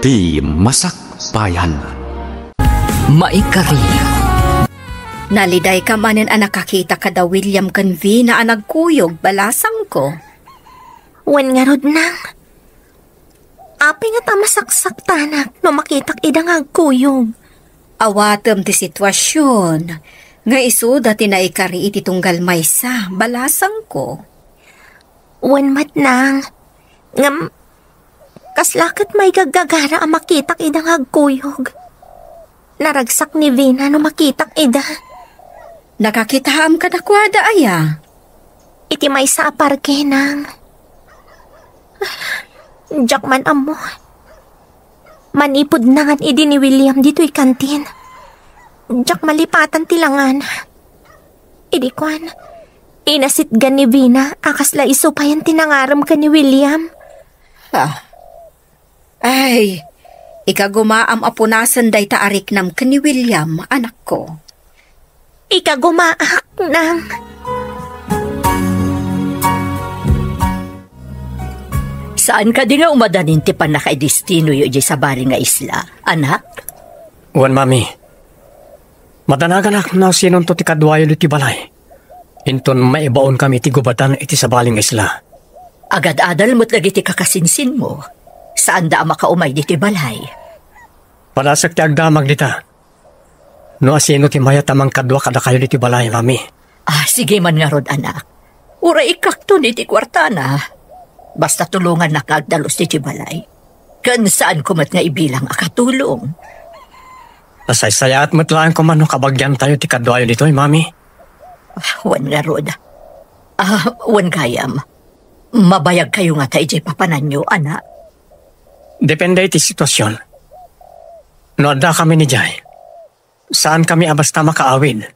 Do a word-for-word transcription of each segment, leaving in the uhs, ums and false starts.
Ti Masakbayan. Maikari. Nalidayka manen a nakakita kada William ken Vina a nagkuyog, balasangko. Wen ngarud, Nang. Apay nga ta masaksaktanak no makitak ida nga agkuyog? Awatem ti situasion, nga isuda ti naikari iti tunggal maysa, balasangko. Wen met, Nang, ngem kasla ket maigaggagara a makitak ida nga agkuyog. Naragsak ni Vina no makitak ida. Nakakitaam kadakuada aya? Iti maysa a parke, Nang. Diak man ammo. Manipud nangan idi ni William ditoy kantin, diak malipatan ti langana. Idi kuan, inasitgan ni Vina a kasla isu payen ti nangarem ken ni William. Ah. Ay, ikagumaam a punasen dayta a riknam ken ni William, anakko. Ikagumaak, Nang. Saan kadi nga umadanin ti pannakaidestinoyo idiay sabali nga isla, anak? Wen, Mami. Madanaganak no sinonto ti kaduayo ditoy balay. Inton maibaonkami iti gubatan iti sabali nga isla. Agad-adal met dagiti kakasinsinmo. Saanda a makaumay ditoy balay. Padasek ti agdamag dita. No asino ti mayat a mangkadua kadakayo ditoy balay, Mami? Ah, sige man ngarud, anak. Uray ikkakton iti kuartana. Basta tulongannak nga agdalus ditoy balay. Ken saanko met nga ibilang a katulong. Nasaysayaat met laeng koma no kabagiantayo ti kaduayo ditoy, Mami. Ah, wen ngarud. Ah, wen gayam. Mabayagkayo ngata idiay papananyo, anak? Depende iti situasion. No addakami idiay, saankami a basta makaawid.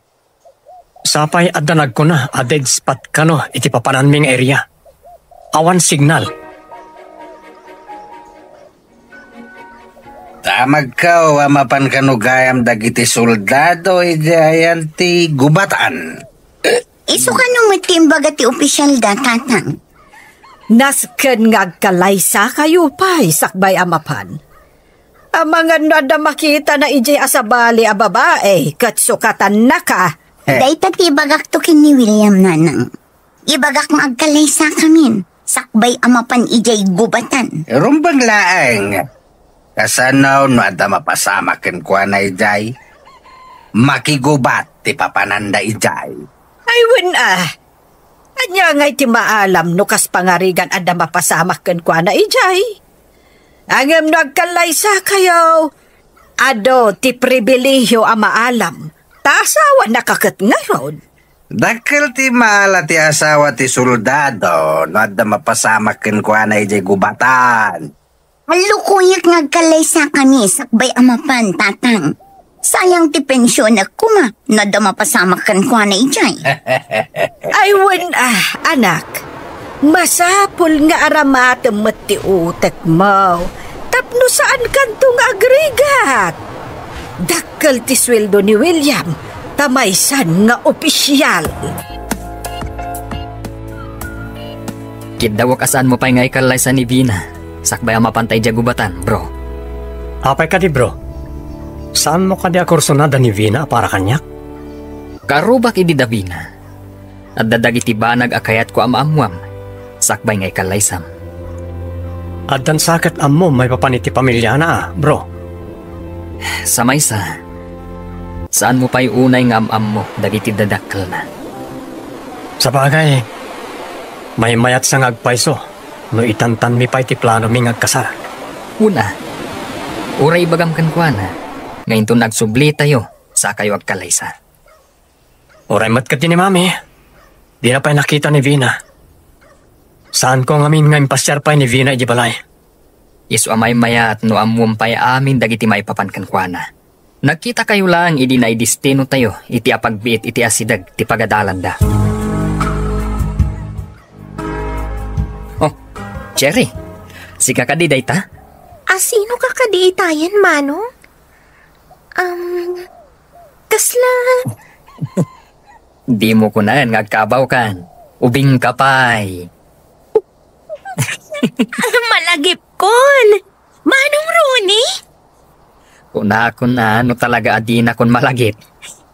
Sapay adda nagkuna a dead spot kano iti papananmi nga area. Awan signal. Damagko a mapan kano gayam dagiti soldado idiay ayan ti gubatan. Isu kano met ti imbaga ti opisyalda, Tatang? Nasken nga agkalaysakayo pay sakbay a mapan. Amangan no adda makitana idiay a sabali a babai ket sukatannaka. Dayta ti ibagakto ken ni William, Nanang. Ibagak nga agkalaysakamin sakbay a mapan idiay gubatan. Rumbeng laeng. Kasano no adda mapasamak kenkuana idiay? Makigubat ti papananda idiay. Ay, wen a. Ania ngay ti maalam no kas pangarigan adda mapasamak kenkuana idiay? Ngem no agkallaysakayo, adu ti pribilehio a maalam, ta asawanaka ket ngarud. Dakkel ti maala ti asawa ti soldado no adda mapasamak kenkuana idiay gubatan. Allukoyek nga agkallaysakami sakbay a mapan, Tatang. Sayang ti pensionek koma no adda mapasamak kenkuana idiay. Ay, wen a, anak. Masapul nga aramatem met ti utekmo tapno saankanto nga agrigat. Dakkel ti sueldo ni William, ta maysan nga opisial. Kiddawek a saanmo pay nga ikallaysa ni Vina sakbay a mapanta idiay gubatan, bro. Apay kadi, bro? Saanmo kadi a kursunada ni Vina a para kaniak? Karubak idi da Vina. Adda dagiti banag a kayatko a maammuam, sakbay nga ikallaysam. Addan sa ket ammom maipapan iti pamiliana, a, bro? Sa maysa, saanmo pay unay nga am-ammo dagiti dadakkelna. Sabagay, maymayatsa nga agpayso no itantanmi pay ti planomi nga agkasar. Wen a, uray ibagam kenkuana nga inton agsublitayo, sakayo agkalaysa. Uray met ketdi ni Mami, dina pay nakita ni Vina. Saanko ngamin nga impasiar pay ni Vina idiay balay. Isu a maymayat no ammom pay amin dagiti maipapan kenkuana. Nagkitakayo laeng idi naidestinotayo iti apagbiit iti asideg ti pagadalanda. Oh, Cherry, sika kadi dayta? Asinoka kadi itayen, Manong? Um, kasla? Dimo kunaen nga agkaabawkan. Ubingka pay. Malagipkon! Manong Ronnie, Kunakon a no talaga a dinakon malagip.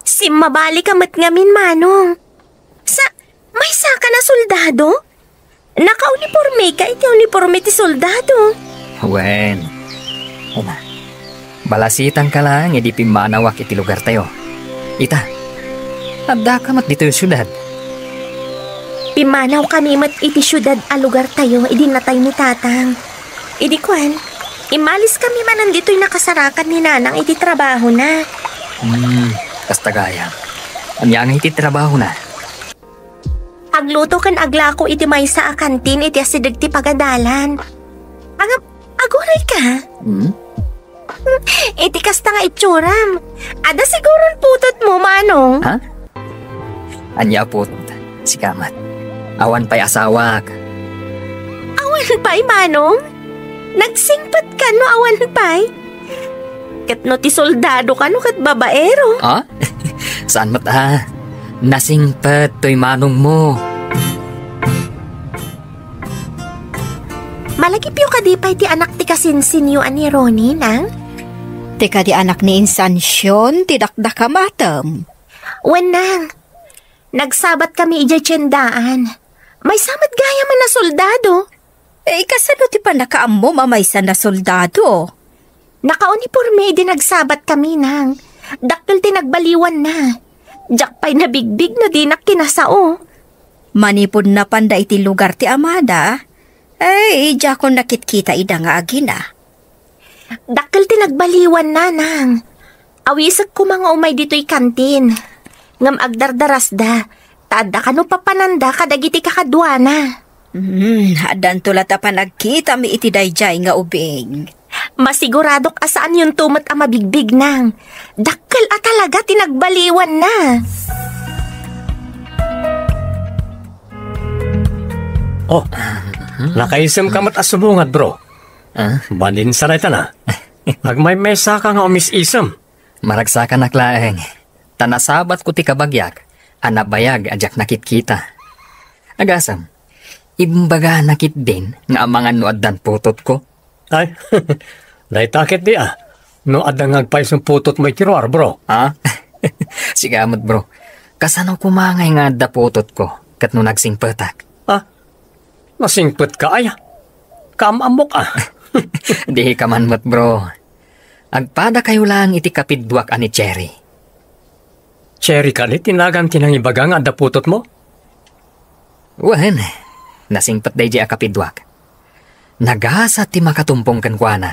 Simmabali ka met ngamin, Manong. Sa, maysa ka na soldado? Nakauniporme ka iti uniporme ti soldado. Wen. Una, balasitanka laeng idi pimmanawak iti lugartayo. Ita, addaka met ditoy siudad. Pimmanawkami met iti siudad a lugartayo idi natay ni Tatang. Idi kuan, immaliskami manen ditoy nakasarakan ni Nanang iti trabahona. Hmm, kasta gayam. Ania nga iti trabahona? Agluto ken aglako iti maysa a kantin iti asideg ti pagadalan. Ag-, aguray ka? Hmm? Iti kasta nga itsuram, adda siguron putotmo, Manong. Ha? Ania a putot? Sika met. Awan pay asawak. Awan pay, Manong? Nagsingpet ka no awan pay? Ket no ti soldado ka no ket babaero? Ha? Saan met a? Nasingpet toy manongmo. Malagipyo kadi pay ti anak ti kasinsinyo a ni Ronnie, Nang? Ti kadi anak ni Insancion ti dakdakam, atem. Wen, Nang. Nagsabat kami idiay tiendaan. Maysa met gayam a nasoldado. Eh, kasano ti pannakaammom a maysa nasoldado? Nakauniporme idi nagsabat kami, Nang. Dakkel ti nagbaliwanna. Diak pay nabigbig no dinak kinasao. Manipud napanda iti lugar ti amada, ay, diakon nakitkita ida nga agina. Dakkel ti nagbaliwanna, Nang. Awisek koma nga umay ditoy kantin. Ngem agdardarasda, ta adda kano papananda kadagiti kakaduana. Hmm, addanto la ta panagkitami iti daydiay nga ubing. Masiguradok a saanyonto met a mabigbig, Nang. Dakkel a talaga ti nagbaliwanna. Oh, nakaisem ka met a subungad, bro. Ah? Balin saray ta na. Agmaymaysa ka nga umis-isem. Maragsakanak laeng. Ta nasabat ko ti kabagiak a nabayag a diak nakitkita. Agasem, imbagana ketdin nga amangan no addan putotko. Ay, dayta ketdi a. No adda nga agpaisem putotmo iti ruar, bro. Ha? Sika met, bro. Kasano koma ngay nga adda putotko ket no nagsingpetak? Ha? Nasingpetka aya? Kaam-ammok a. Dika man met, bro. Agpadakayo laeng iti kapidduak a ni Cherry. Cherry kadi ti nagan ti nangibaga nga adda putotmo? Wen, nasingpet daydiay a kapidduak. Nagasat ti makatumpong kenkuana.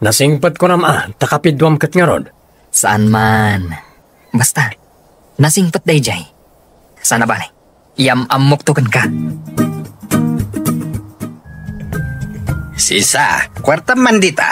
Nasingpet kunam a, ta kapidduam ket ngarud. Saan man. Basta, nasingpet daydiay. Sana bale. Iyam-ammokto kenka. Sisa, kuartam man dita.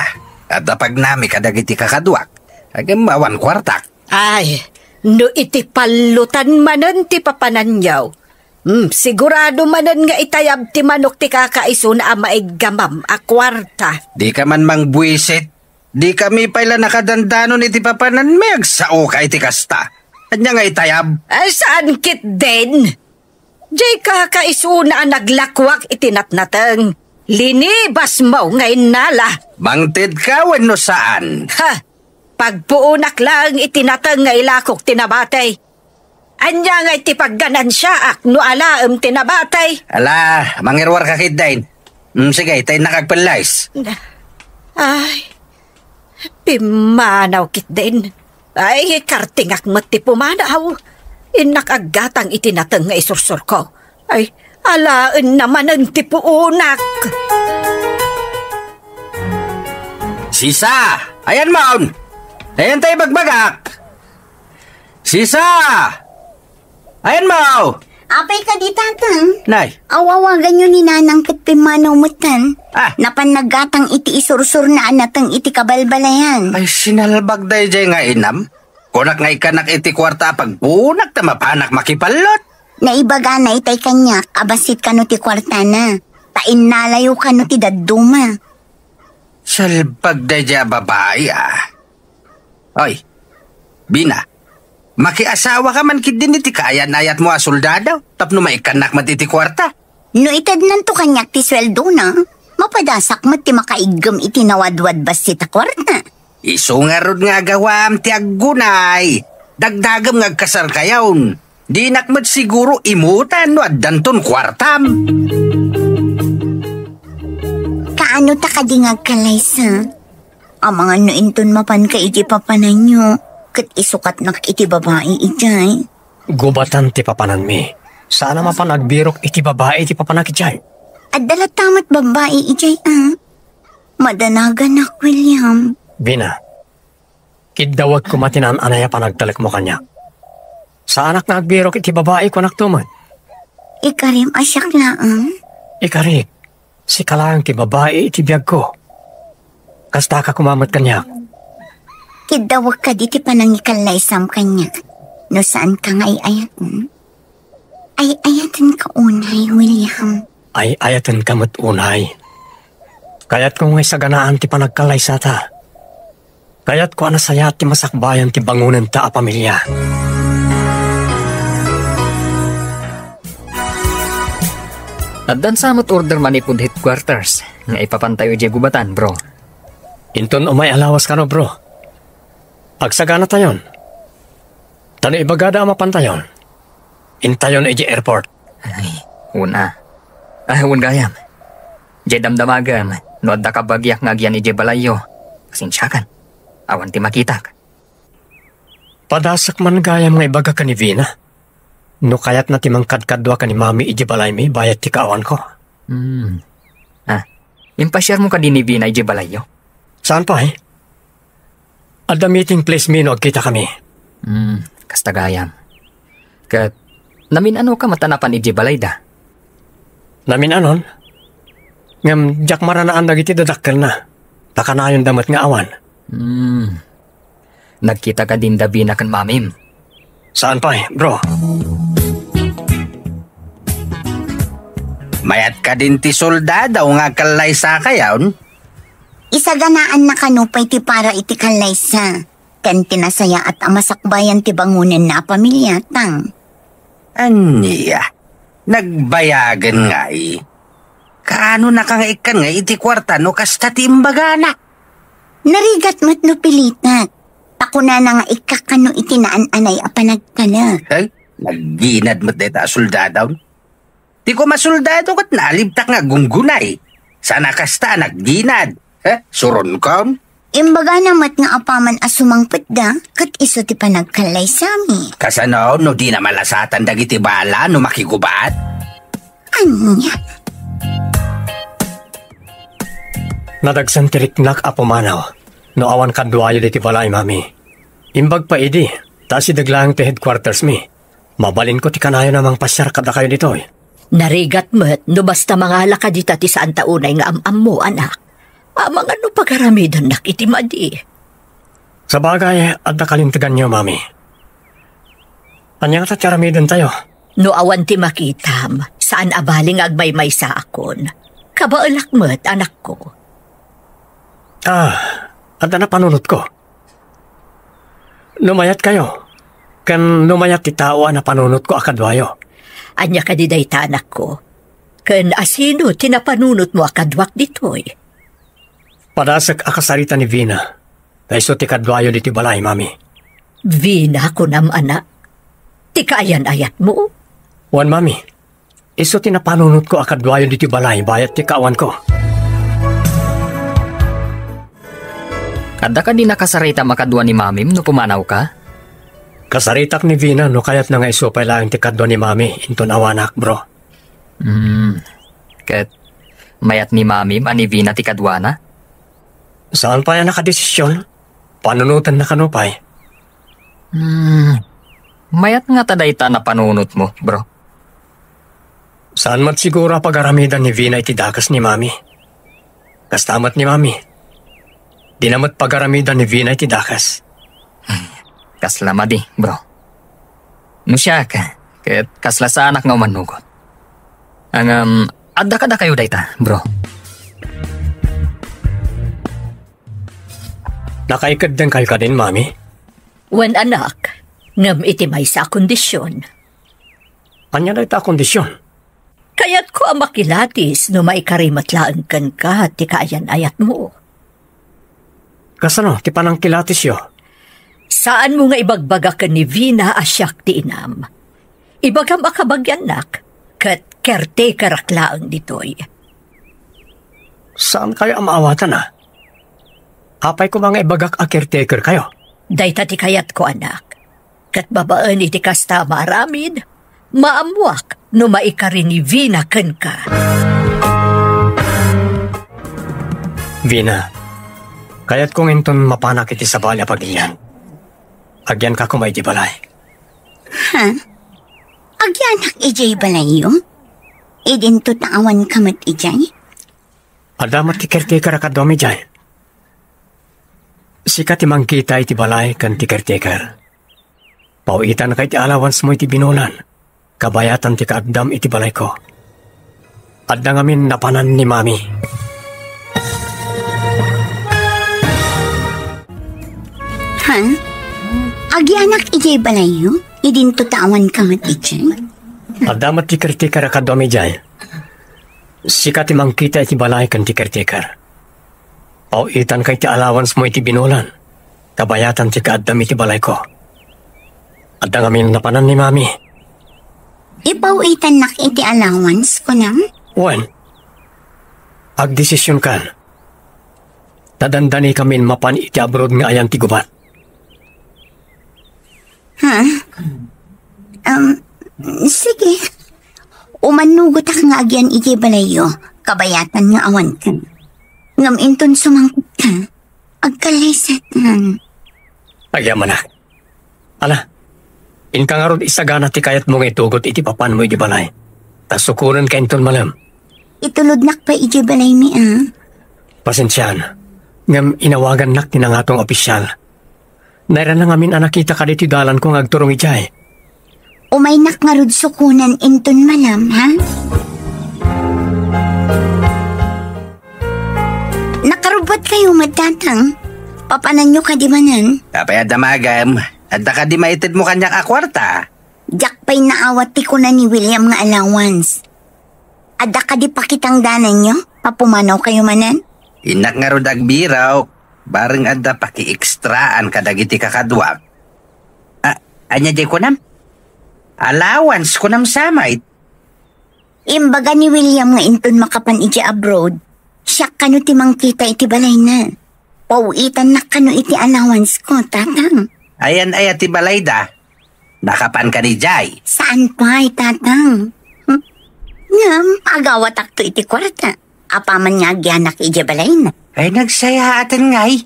Adda pagnami kadagiti kakaduak. Ngem awan kuartak. Ay, no iti pallutan manen ti papananyo. Hmm, sigurado manen nga itayab ti manok ti kakaisuna a maiggamam a kuarta. Dika man mangbuisit. Dikami pay la nakadandanon iti papananmi, agsaoka iti kasta. Ania nga itayab? Ay, saan ketdin? Diay kakaisuna a naglakuak iti natnateng. Linibasmo nga innala. Mangtedka wenno saan? Ha! Pagpuonak laeng iti nateng nga ilakok ti nabati. Ania ngay ti pagganansiaak no alaem ti nabati? Ala, mangiruarka ketdin. Mm, sige, ta innak agpellayes. Ay, pimmanaw ketdin. Ay, kartingak met ti pumanaw. Innak aggatang iti nateng nga isursurko. Ay, alaenna manen ti puonak. Sisa! Ayanmon! Ayan ta ibagbagak! Sisa! Ayanmo! Apay kadi, Tatang? Nay. Awawaganyo ni Nanang ket pimmanaw metten. Ah. Napan naggatang iti isursurna a nateng iti kabalbalayan. Ay, sinalbag daydiay nga inam. Kunak nga ikkanak iti kuarta a pagpuonak ta mapanak makipallot. Naibagana itay kaniak a bassit kano ti kuartana. Ta innalayo kano ti dadduma. Salbag daydiay a babai, ah. Oy, Bina, makiasawaka man ketdin iti kaayan-ayatmo a soldado tapno maikkannak met iti kuarta. No itednanto kaniak ti sueldona, mapadasak met ti makaiggem iti nawadwad bassit a kuarta. Isu ngarud nga agawam ti aggunay. Dagdagem nga agkasarkayon. Dinak met siguro imutan no addanton kuartam. Kaano ta kadi nga agkallaysa? Amangan no inton mapanka iti papananyo, ket isukatnak iti babai idiay. Gubatan ti papananmi. Saan a mapan agbirok iti babai iti papanak idiay. Adda latta met babai idiay, a. Madanaganak, William. Vina, kiddawek koma ti naan-anay a panagtalekmo kaniak. Saanak nga agbirok iti babai, kunak to met. Ikarim a siak laeng? Ikarik, sika laeng ti babai iti biagko. Kastaka koma met kaniak. Kiddawek kadi ti panangikallaysam kaniak, no saanka nga ay-ayaten? Ay-ayatenka unay, William. Ay-ayatenka met unay. Kayatko nga isaganaan ti panagkallaysata. Kayatko a nasayaat ti masakbayan ti bangonenta a pamilia. Addan sa met order manipud headquarters nga ipapantayo idiay gubatan, bro. Inton umay a lawas kano, bro. Agsaganatayon. Ta no ibagada a mapantayon, intayon idiay airport. Ay, una. Ah, wen gayam. Diay damdamagem, no adda kabagiak nga agyan idiay balayyo, pasensiakan. Awan ti makitak. Padasek man gayam nga ibaga ken ni Vina. No kayatna ti mangkadkadua ken ni Mami idiay balaymi bayat ti kaawanko. Hmm. Ah, impasiarmo kadi ni Vina idiay balayyo? Saan pay? Adda meeting place mi no agkitakami. Hmm, kasta gayam. Ket, namin-anoka met a napan idiay balayda? Namin-anon? Ngem diak maranaan dagiti dadakkelna. Ta kanayonda met nga awan. Hmm. Nagkita kadin da Vina ken Mamim? Saan pay, bro. Mayat kadin ti soldado nga kallaysakayon? Isaganaanna kano pay ti para iti kallaysa, ken ti nasayaat a masakbayan ti bangonenna a pamilia, tang. Ania? Nagbayagen ngay? Kaanonaka nga ikkan nga iti kuarta no kasta ti imbagana? Narigat met no pilitek. Ta kunana nga ikkak kano iti naan-anay a panagtalek. Ay, nagginad met dayta a soldado. Ti koma soldado ket naalibtak nga aggungunay. Saan a kasta a nagginad. Eh, suronkon? Imbagana met nga apaman a sumangpetda, ket isu ti panagkallaysami. Kasano no dina malasatan dagiti bala no makigubat? Ania? Nadagsen ti riknak a pumanaw no awan kaduayo ditoy balay, Mami. Imbag pay idi, ta asideg laeng ti headquarters mi. Mabalinko ti kanayon a mangpasiar kadakayo ditoy. Narigat met no basta mangala kadita ti saanta unay nga am-ammo, anak. Amangan no pagaramidannak iti madi. Sabagay, adda kalinteganyo, Mami. Ania ngata ti aramidentayo? No awan ti makitam, saan a bali nga agmaymaysaakon. Kabaelak met, anakko. Ah, adda napanunotko. No mayatkayo, ken no mayat ti tao a napanunotko a kaduayo. Ania kadi dayta, anakko? Ken asino ti napanunotmo a kaduak ditoy? Padasek a kasarita ni Vina. Ta isu ti kaduayo ditoy balay, Mami. Vina, kunam, anak? Ti kaayan-ayatmo? Wen, Mami. Isu ti napanunotko a kaduayo ditoy balay bayat ti kaawanko. Adda kadi nakasaritam a kadua ni Mamim no pumanawka? Kasaritak ni Vina no kayatna nga isu pay laeng ti kadua ni Mami inton awanak, bro. Hmm. Ket mayat ni Mamim a ni Vina ti kaduana? Saan pay a nakadesisyon? Panunotenna kano pay? Hmm. Mayat ngata dayta napanunotmo, bro? Saan met siguro a pagaramidan ni Vina iti dakes ni Mami. Kasta met ni Mami. Dina met pagaramidan ni Vina iti dakes. Kasla madi, bro. No siak, ket kasla saanak nga umanugot. Ngem, adda kadakayo dayta, bro. Nakaikeddengkayo kadin, Mami? Wen, anak, ngem iti maysa a kondisyon. Ania dayta a kondisyon? Kayatko a makiladis no maikari met laeng kenka ti kaayan-ayatmo. Kasano ti panangkilatisyo? Saanmo nga ibagbaga ken ni Vina a siak ti inam. Ibagam a kabagiannak, ket caretakerak laeng ditoy. Saankayo a maawatan, a? Apay koma nga ibagak a caretakerkayo? Dayta ti kayatko, anak. Ket babaen iti kasta a maaramid, maammoak no maikari ni Vina kenka. Vina, kayatko nga inton mapanak iti sabali a pagilian, agyanka koma iti balay. Ha? Agyanak idiay balayyo? Idinto ta awanka met idiay? Adda met ti caretaker a kaduam idiay. Sika ti mangkita iti balay ken ti caretaker. Paw-itanka iti allowancemo iti binulan, kabayatan ti kaaddam iti balayko. Adda ngamin napanan ni Mami. Ha? Agyanak idiay balayyo? Idinto ta awanka met idiay? Adda met ti caretaker a kaduam idiay. Sika ti mangkita iti balay ken ti caretaker. Paw-itanka iti allowancemo iti binulan, kabayatan ti kaaddam iti balayko. Adda ngamin napanan ni Mami. Ipaw-itannak iti allowance, kunam? Wen, agdesisionkan. Ta dandanikamin mapan iti abroad nga ayan ti gubat. Ha? Um, sige. Umannugotak nga agyan iti balayyo, kabayatan nga awanka. Ngem inton sumangpetka, agkallisetan. Agyamanak. Ala, inka ngarud isagana ti kayatmo nga itugot iti papanmo iti balay. Ta sukonenka inton malem. Itulodnak pay iti balaymi, a. Pasensiaan, ngem inawagannak ti nangato nga opisyal. Nairana ngamin a nakitaka ditoy dalanko nga agturong idiay. Umaynak ngarud sukonen inton malem, ha? Nakarubbuatkayo met, Tatang. Papananyo kadi manen? Apay a damagem? Adda kadi maitedmo kaniak a kuarta? Diak pay naawat ti kuna ni William nga allowance. Adda kadi pakitangdananyo a pumanawkayo manen? Innak ngarud agbirok, bareng adda pakiekstraan kadagiti kakaduak. A, ania diay kunam? Allowance kunam sa met? Imbaga ni William nga inton makapan idiay abroad, siak kano ti mangkita iti balayna. Paw-itannak kano iti allowance ko, Tatang. Ayan aya ti balayda? Nakapan kadi idiay? Saan pay, Tatang. Hmm? Ngem, agawatakto iti kuarta. Apaman nga agyanak idiay balayna. Ay, nagsayaaten ngay.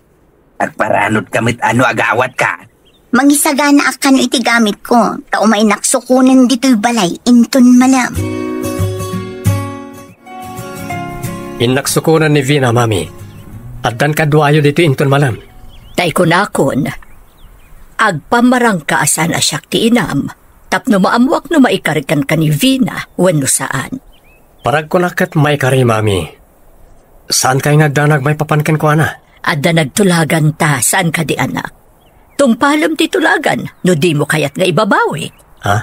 Agparanotka met a no agawatka. Mangisaganaak kano iti gamitko, ta umaynak sukonen ditoy balay inton malem. Innak sukonen ni Vina, Mami. Addan kaduayo ditoy inton malem. Ta ikunakon, agpammarangka a saan a siak ti inam, tapno maammoak no maikari kenka ni Vina wenno saan. Paragkuna ket maikari, Mami. Saankay nga agdanag maipapan kenkuana? Adda nagtulagan ta, saan kadi, anak? Tungpalem ti tulagan no dimo kayat nga ibabawi. Ha?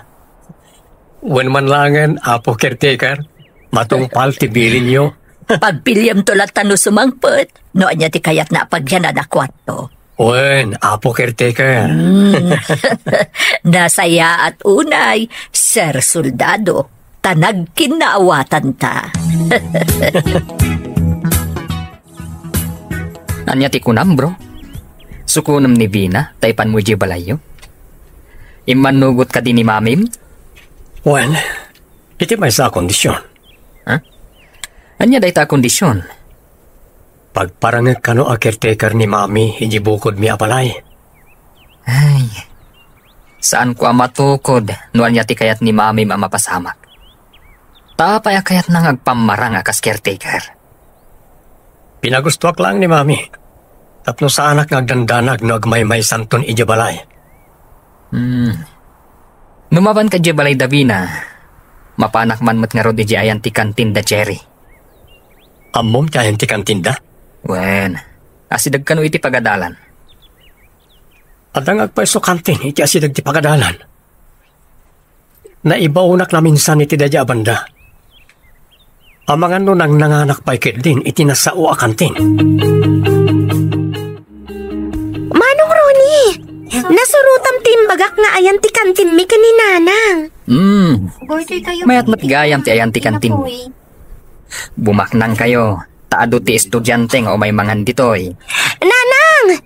Wen man laengen, Apo Caretaker, matungpal ti bilinyo. Pagpiliamto latta no sumangpet, no ania ti kayatna a pagyanan a kuarto. Wen, Apo Caretaker. Hmm. Nasayaat unay, Sir Soldado, ta nagkinnaawatanta. Ania ti kunam, bro? Sukonem ni Vina ta ipanmo idiay balayyo? Immannugot kadi ni Mamim? Wen, iti maysa a kondisyon. Ha? Ania dayta a kondisyon? Pagparangek kano a caretaker ni Mami idiay bukodmi a balay. Ay, saanko a matukod no ania ti kayat ni Mamim a mapasamak. Ta apay a kayatna nga agpammarang a kas caretaker? Pinagustoak laeng ni Mami, tapno saanak nga agdandanag no agmaymaysanton idiay balay. Hmm. No mapanka idiay balayda, Vina, mapanak man met ngarud idiay ayan ti kantinda, Jerry. Ammom ti ayan ti kantinda? Wen, asideg kano iti pagadalan. Adda nga agpayso kantin iti asideg ti pagadalan. Naibaonak naminsan iti daydiay a banda. Amangan no nangnanganak pay ketdin iti nasao a kantin. Agak nga ayan ti kantinmi ken ni Nanang. Hmm, mayat met gayam ti ayan ti kantin. Bumaknangkayo, ta adu ti estudiante nga umay mangan ditoy. Nanang!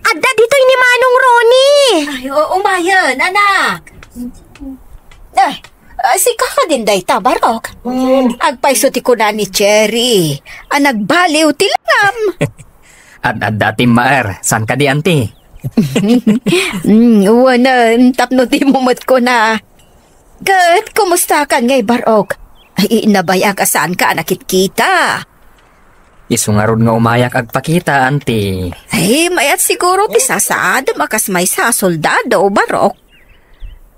Adda ditoy ni Manong Ronnie! Ay, o-, umayen, anak. Eh, ah, sika kadin dayta, Barok? Agpayso ti kuna ni Cherry a nagbaliw ti langam. Ad-adda ti maer, saan kadi, anti? Mm, wen, tapno dimo met kuna. Ket kumustakan ngay, Barok? Ay, nabayag a saanka a nakitkita. Isu ngarud nga umayak agpakita, anti. Ay, mayat siguro ti sasaadem a kas maysa a soldado, Barok.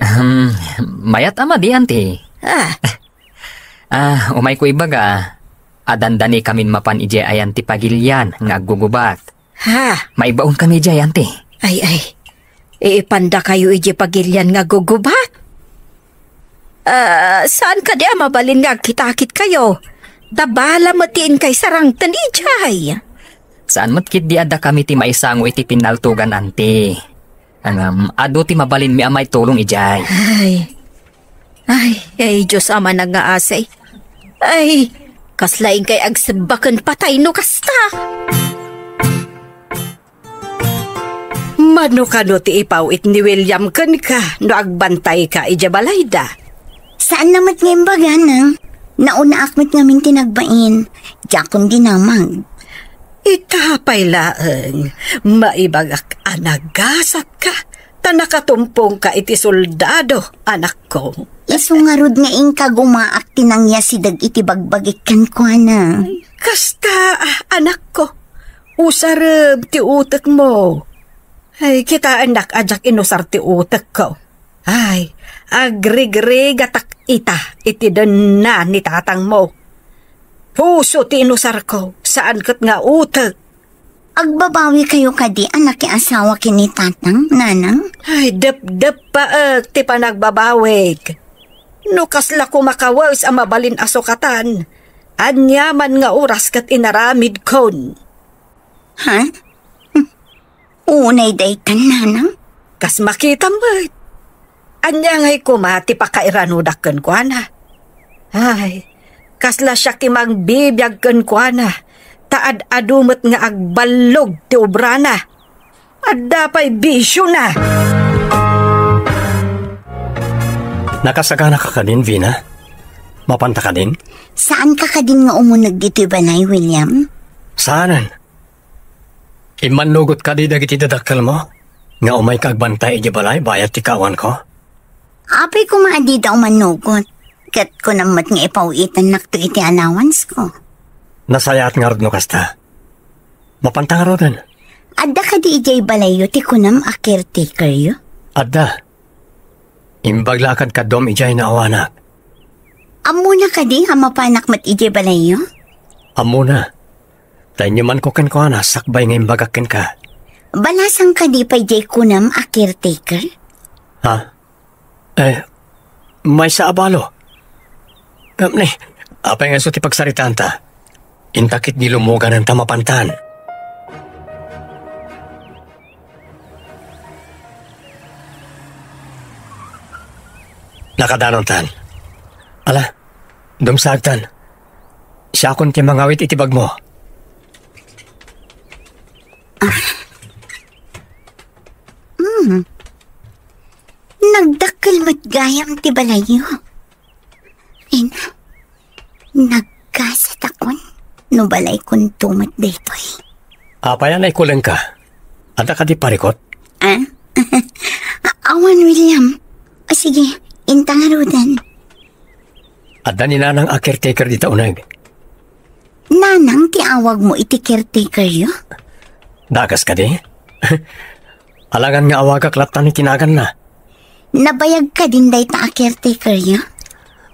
Ahem, mayat a madi, anti. Ah. Ah, umayko ibaga, a dandanikamin mapan idiay ayan ti pagilian nga aggugubat. Ha? Maibaonkami idiay, anti. Ay, ay. Ipandakayo idiay pagilian nga aggugubat? Ah, saan kadi a mabalin nga agkitakitkayo? Ta bala met ti inkay sarangten idiay. Saan met ketdi a dakami ti maisango iti pinaltogan, anti. Ngem, adu ti mabalinmi a maitulong idiay. Ay. Ay, ay, Dios Ama nangngaasi. Ay, kasla inkay agsebba ken patay no kasta. Mano kano ti ipaw-it ni William kenka no agbantayka idiay balayda? Saanna met nga imbaga, Nang. Naunaak met ngamin ti nagbain. Diakon dinamag. Ita pay laeng, maibagak a nagasatka, ta nakatumpongka iti soldado, anakko. Isu ngarud nga inka gumaak ti nangyasideg iti bagbagik kenkuana. Kasta, ah, anakko, usarem ti utekmo. Ay, kitaennak a diak inusar ti utekko. Ay, agrigrigatak ita iti denna ni tatangmo. Puso ti inusarko, saan ket nga utek. Agbabawikayo kadi a nakiasawa ken ni Tatang, Nanang? Ay, depdeppaek ti panagbabawik. No kasla koma kawes a mabalin a sukatan, aniaman nga oras ket inaramidkon. Ha? Hm. Unay daytan, Nanang? Kas makitam met. Ania ngay koma ti pakairanudak kenkuana? Ay, kasla siak ti mangbibiag kenkuana, ta ad-adu met nga agballog ti obrana. Adda pay bisiona. Nakasagana ka kadin, Vina? Mapanta kadin? Saan ka kadin nga umuneg ditoy balay, William? Saanen. Immannugot kadi dagiti dadakkelmo nga umayka agbantay idiay balay bayat ti kaawanko? Apay koma a dida umannugot, ket kunam met nga ipaw-itannakto iti allowance ko. Nasayaat ngarud no kasta. Mapanta ngaruden. Adda kadi idiay balayyo ti kunam a caretakeryo? Adda. Imbag la a kadkaduam idiay naawanak. Ammona kadi a mapanak met idiay balayyo? Ammona. Ta inyumanko kenkuana sakbay nga imbagak kenka. Balasang kadi pay diay kunam a caretaker? Ha? Eh, maysa a balo. Ngem ni, apay nga isu ti pagsaritaanta? Inta ketdi lummuganan ta mapantan. Nakadanontan. Ala, dumsagtan. Siakon ti mangawit iti bagmo. Ah. Mm. Nagdakkel met gayam ti balayyo. Ina, nagkasatakon no balaykonto met daytoy. Apay a naikulengka? Adda kadi parikut? Ah? Awan, William. O sige, inta ngaruden. Adda ni Nanang a caretaker dita uneg. Nanang ti awagmo iti caretakeryo? Dagas kadi? Alangan nga awagak latta ni ti naganna. Nabayag kadin dayta a caretakeryo?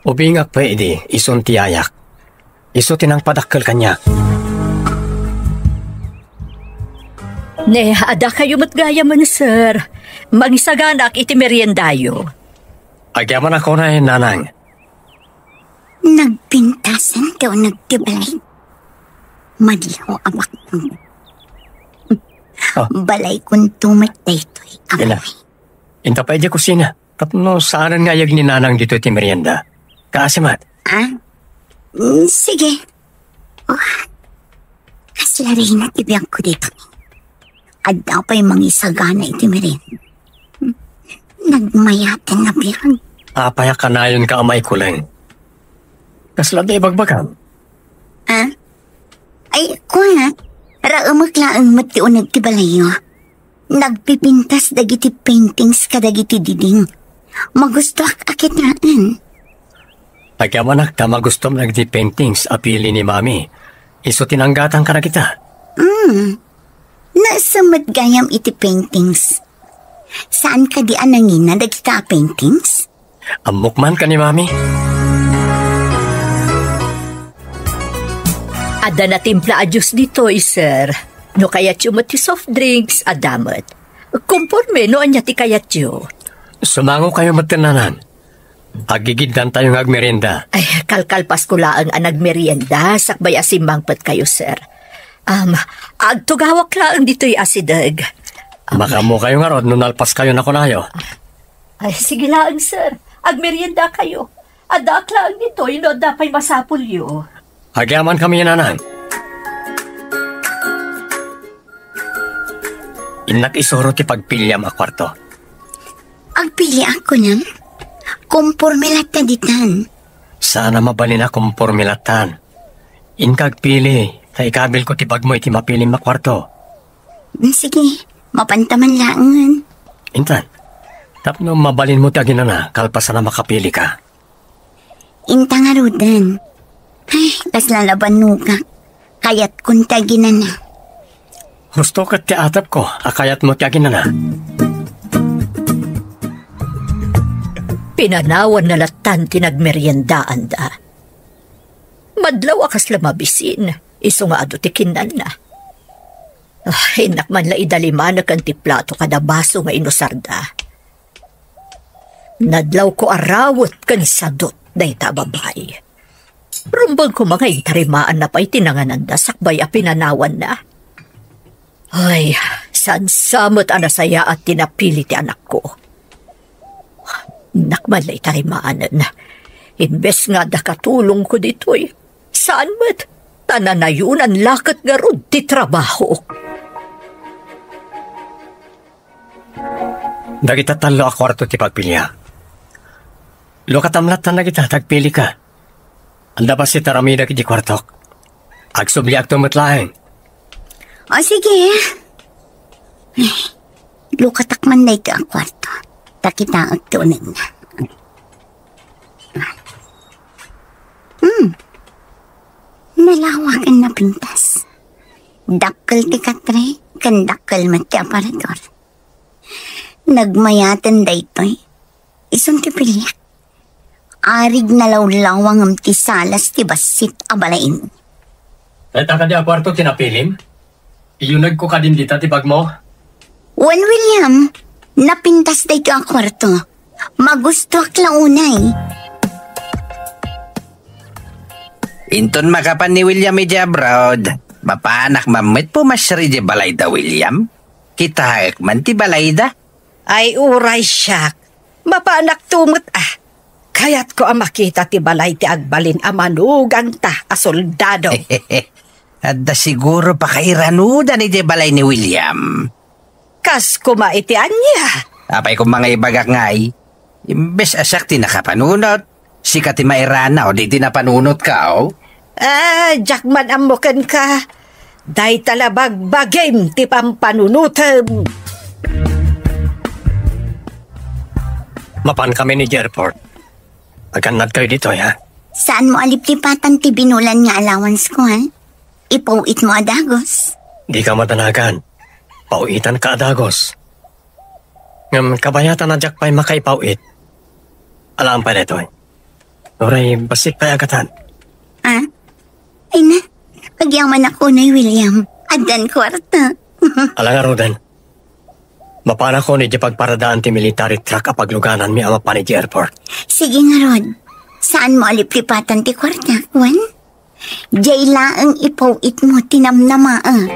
Ubingak pay idi, isun ti yayak. Isu ti nangpadakkel kaniak. Ne, adda kayo met gayam, sir. Mangisaganak iti meriendayo. Agyamanak unay, Nanang. Nagpintasan ti uneg ti balay. Madiho a baknang. Ah. Balaykonto met daytoy a balay. Inta pay idiay kusina. Tapno saanen nga ayeg ni Nanang ditoy ti merienda. Kaasi met. Ah? Mm, sige. Oh, kasla reyna ti biagko ditoy. Adda pay mangisagana iti merienda. Nagmayaten a biag. Apay a kanayonka a maikuleng? Kasla ti ibagbagam? Ah? Ay, kuana, raemek laeng met ti uneg ti balayyo. Nagpipintas dagiti paintings kadagiti diding. Magustoak a kitaen. Agyamanak ta magustom dagiti paintings a pili ni Mami. Isu ti nanggatang kadagita. Hmm. Naisem met gayam iti paintings. Saan kadi a nangina dagita a paintings? Ammok man ken ni Mami. Adda natimpla a juice ditoy, sir. No kayatyo met ti soft drinks, adda met. Konporme no ania ti kayatyo. Sumangokayo met, Nanang. Aggigiddantayo nga agmerienda. Ay, kalkalpasko laeng a nagmerienda, sakbay a simmangpetkayo, sir. Am, agtugawak laeng ditoy asideg. Makaammokayo ngarud no nalpaskayo a kunayo. Ay, sige laeng, sir. Agmeriendakayo. Addaak laeng ditoy no adda pay masapulyo. Agyamankami, Nanang. Innak isuro ti pagpiliam a kuarto. Agpiliak, kunam? Konporme latta ditan. Saan a mabalin a konporme lattan. Inka agpili, ta ikabilko ti bagmo iti mapilim a kuarto. Mm, sige, mapanta man laengen. Intan, tapno mabalinmo ti aginana, kalpasan a makapilika. Inta ngaruden. Ay, kasla la bannogak. Kayatkon ti aginana. Husto ket ti atepko a kayatmo ti aginana. Pinanawanna lattan ti nagmeriendaanda. Madlaw a kasla mabisin, isu nga adu ti kinnanna. Ah, innak man la idalimaneken ti plato kada baso nga inusarda. Nadlawko a rawet ken sadut dayta a babai. Rumbeng koma nga intarimaanna pay ti nangananda sakbay a pinanawanna. Ay, saan sa met a nasayaat ti napili ti anakko. Innak man la itarimanen. Imbes nga adda katulongko ditoy, saan met, ta nanayonan la ket ngarud ti trabahok. Dagita tallo a kuarto ti pagpilia. Lukatam lattan dagita, ta agpilika. Adda bassit a aramidek iti kuartok. Agsubliakto met laeng. O, sige. Lukatak man daytoy a kuarto. Ta kitaek ti unegna. Hmm. Nalawa ken napintas. Dakkel ti katre, ken dakkel met ti aparador. Nagmayaten daytoy. Isun ti piliak. Arig nalawlawa ngem ti salas ti bassit a balaim. Dayta kadi a kuarto ti napilim? Iyunegko kadin dita ti bagmo? Wen, William, napintas daytoy a kuarto. Magustoak la unay. Inton makapan ni William idiay abroad, mapanak man met pumasiar idiay balayda, William. Kitaek man ti balayda. Ay, uray siak. Mapanakto met, ah. Kayatko a makita ti balay ti agbalin a manugangta a soldado. Adda siguro pakairanudan idiay balay ni William. Kas koma iti ania? Apay koma nga ibagak ngay, imbes a siak ti nakapanunot, sika ti mairanaw iti napanunotka, o? Ah, diak man ammo kenka. Dayta la bagbagim ti pampanunotem. Mapan kami ni airport. Agannad kayo ditoy, ha? Saan mo aliplipatan ti binulan nga allowance ko, ha? Ipaw-it mo a dagos. Di ka madanagan. Paw-itan ka a dagos. Ngem kabayatan a diak pay makaipaw-it. Alaan pay daytoy. Uray, bassit pay a gatan. Ah? Ay na, agyamanak unay, William. Addan kuarta. Ala ngaruden. Mapanakon idiay pagparadaan ti military truck a paglugananmi a mapan idiay airport. Sige ngarud. Saan mo aliplipatan ti kuarta, wen? Diay laeng ipaw-it mo ti namnamaek.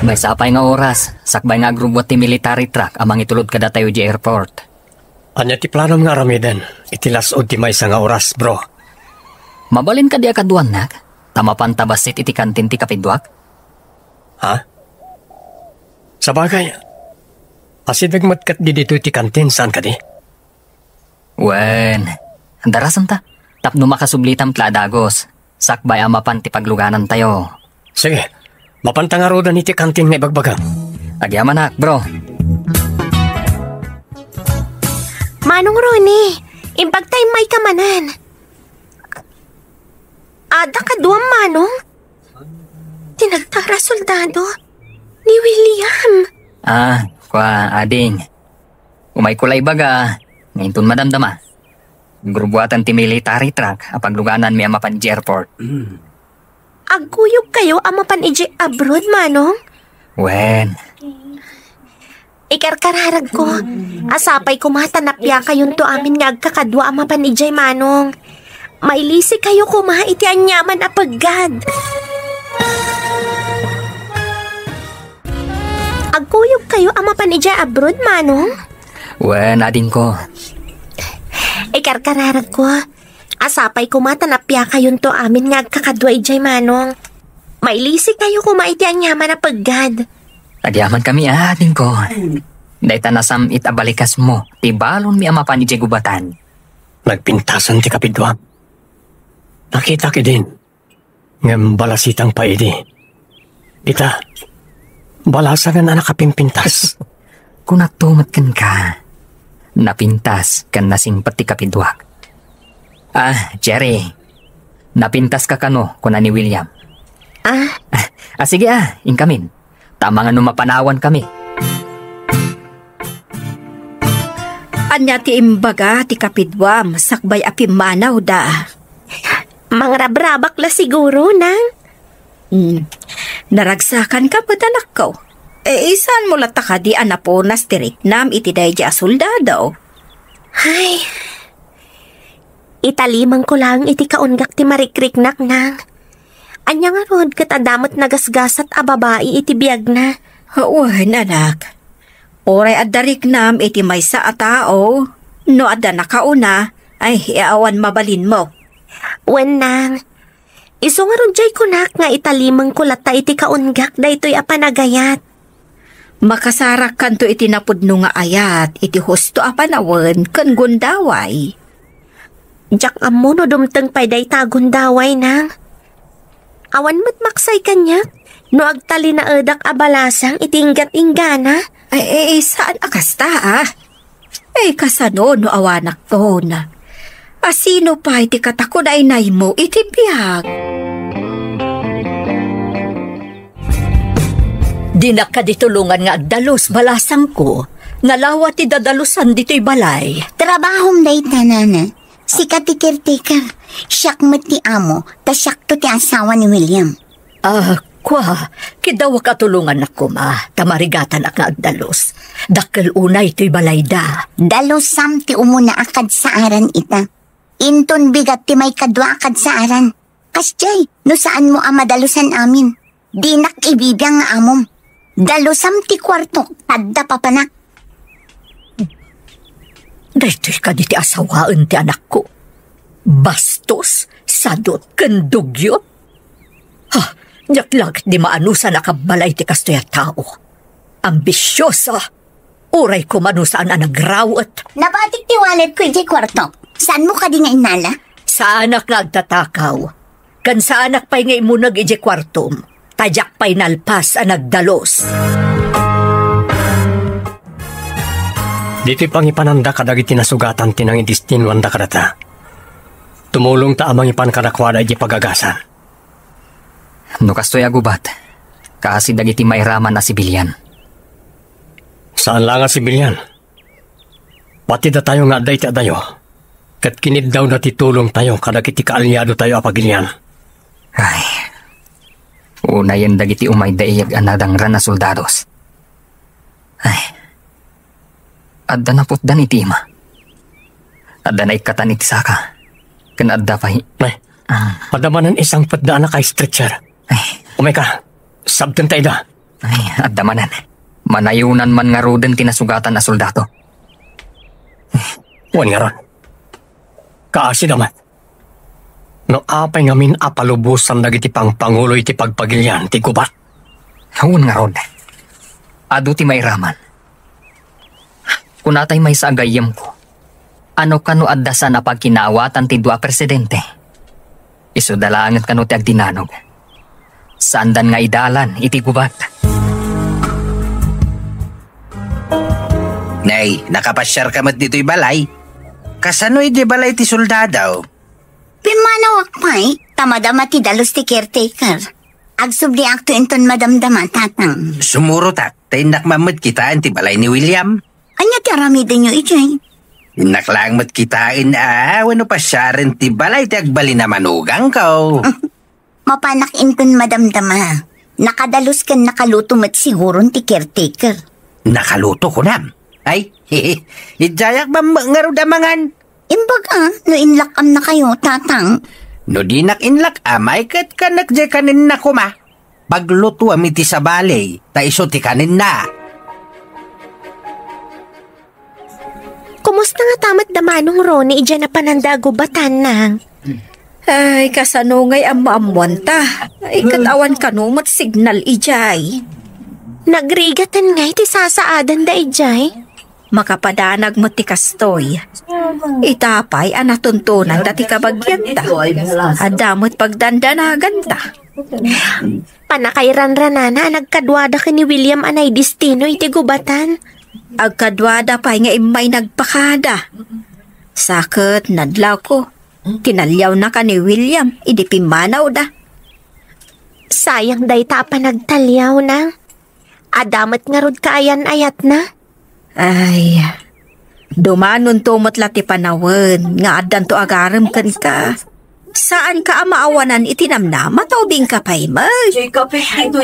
Maysa pay nga oras, sakbay nga agrubbuat ti military truck a mangitulod kadatayo idiay airport. Ania ti planom nga aramiden iti las-ud ti maysa nga oras, bro? Mabalin kadi a kaduannak, ta mapanta bassit iti kantin ti kapidduak? Ha? Sabagay, asideg met ket ditoy ti kantin, saan kadi? Wen, darasenta, tapno makasublitam ti la a dagus, sakbay a mapan ti pagluganantayo. Sige, mapanta ngaruden iti kantin nga ibagbagam. Agyamanak, bro. Manong Ronnie, imbag ta immayka manen. Adda kaduam, Manong? Ti nagtara soldado? Ni William? Ah, kua, ading. Umayko la ibaga, nga inton madamdama. Grubuatan ti military truck a paglugananmi a mapan idiay airport. Agkuyogkayo a mapan idiay abroad, Manong? Wen. Ikarkararagko, a sapay koma ta napiakayonto amin nga agkakadua a mapan idiay, Manong. Mailisikayo koma iti aniaman a peggad. Agkuyogkayo a mapan idiay abroad, Manong? Wen, adingko. Ikarkararagko, a sapay koma ta napiakayonto amin nga agkakadua idiay, Manong. Mailisikayo koma iti aniaman a peggad. Agyamankami, adingko. Dayta nasam-it a balikasmo ti balonmi a mapan idiay gubatan. Nagpintasan ti kapidua. Nakitak idin. Ngem balasitang pay idi. Ita, balasangen a nakapimpintas. Kunakto met kenka, napintas ken nasingpet ti kapiduak. Ah, Jerry, napintaska kano, kuna ni William. Ah? Ah, ah, sige ah, inkamin. Ta amangan no mapanawan kami. Ania ti imbaga ti kapiduam sakbay a pimmanawda? Mangrabrabak la siguro, Nang. Hmm. Naragsakan ka met, anakko. E, saan mo latta kadi a napunas ti riknam iti daydi a soldado? Ay, italimengko laeng iti kaunggak ti marikriknak, Nang. Ania ngarud ket adda met nagasgasat a babai iti biagna? Wen, anak. Uray adda riknam iti maysa a tao, no adda nakauna, ay, awan mabalinmo. Wen, Nang. Isu ngarud diay kunak nga italimengko latta iti kaunggak daytoy a panagayat. Makasarakkanto iti napudno nga ayat iti husto a panawen ken gundaway. Diak ammo no dumteng pay dayta a gundaway, Nang. Awan met maksay kaniak no agtalinaedak a balasang iti inggat-inggana. Ay, ay, saan a kasta, ah? Ay, kasano no awanakton? A sino pay ti katakunaynaymo iti biag? Dinak kadi tulongan nga agdalus, balasangko. Nalawa ti dadalusan ditoy balay. Trabahom dayta, nana. Sika ti caretaker. Siak met ti amo, ta siakto ti asawa ni William. Ah, kua, kidawak a tulongannak koma, ta marigatanak nga agdalus. Dakkel unay toy balayda. Dalusam ti umuna a kadsaaran ita. Inton bigat ti maikadua a kadsaaran. Kasdiay, no saanmo a madalusan amin, dinak ibibiang nga amom. Dalusam ti kuartok, adda papanak. Daytoy kadi ti asawaen ti anakko. Bastos, sadut, ken dugyot. Ha, diak la ket di maanusan a kabbalay ti kastoy a tao. Ambisiosa, uray koma no saan a nagrawet. Nabatik ti walletko idiay kuartok. Saanmo kadi nga innala? Saanak nga agtatakaw. Ken saanak pay nga immuneg idiay kuartom, ta diak pay nalpas a nagdalus. Ditoy pangipananda kadagiti nasugatan ti nangidestinuanda kadata. Tumulongta a mangipan kadakuada idiay pagagasan. No kastoy a gubat, kaasi dagiti mairaman a sibilian. Saan la nga sibilian. Pati datayo nga adda iti adayo, ket kiniddawda ti tulongtayo kadagiti kaaliadotayo a pagilian. Ay, unayen dagiti umayda iyag a nadangran a soldados. Ay, adda naputdan iti ima. Adda naikkatan iti saka. Ken adda pay. Ay, ah, adda manen isangpetda a naka-stretcher. Ay. Umayka, sabtenta ida. Ay, adda manen. Manayunan man ngaruden ti nasugatan a soldado. Wen ngarud, kaasida met no apay ngamin a palubosan dagiti pangpangulo iti pagpagilian ti gubat. Wen ngarud, adu ti mairaman. Kunatay maysa a gayyemko, ano kano adda saan a pagkinaawatan ti dua a presidente? Isuda laenget kano ti agdinanog? Saandan nga idalan iti gubat. Nay, nakapasiarka met ditoy balay? Kasano idi balay ti soldado? Pimmanawak pay, ta madama ti dalus ti caretaker. Agsubliakto inton madamdama, Tatang. Sumurotak, ta innak man met kitaen ti balay ni William. Ania ti aramidenyo idiay? Innak laeng met kitaen a wenno pasiaren ti balay ti agbalin a manugangko. Mapanak inton madamdama. Nakadalus ken nakaluto met siguron ti caretaker. Nakaluto, kunam? Ay, idiayak man met ngarud a mangan. Imbag a, no inlak-amnakayo, Tatang. No dinak inlak-am, ay ket kanek diay kanenna koma. Paglutuam iti sabali, ta isu ti kanenna. Kumusta ngata met da Manong Ronnie idiay napananda a gubatan, Nang? Ay, kasano ngay ammoammoanta? Ay, ket awan kano met signal idiay. Nagrigaten ngay ti sasaadanda idiay? Makapadanag met ti kastoy. Ita pay a natuntonanda ti kabagianta. Adda met pagdandanaganta. Pannakairanranana a nagkaduada ken ni William a naidistino iti gubatan. Agkaduada pay nga immay nagpakada. Sa ket nadlawko, kinaliawnaka ni William idi pimmanawda. Sayang dayta a panagtaliawna. Adda met ngarud kaayan-ayatna. Ay, dumanonto met la ti panawen nga addanto agarem kenka. Saanka a maawanan iti namnama ta ubingka pay met.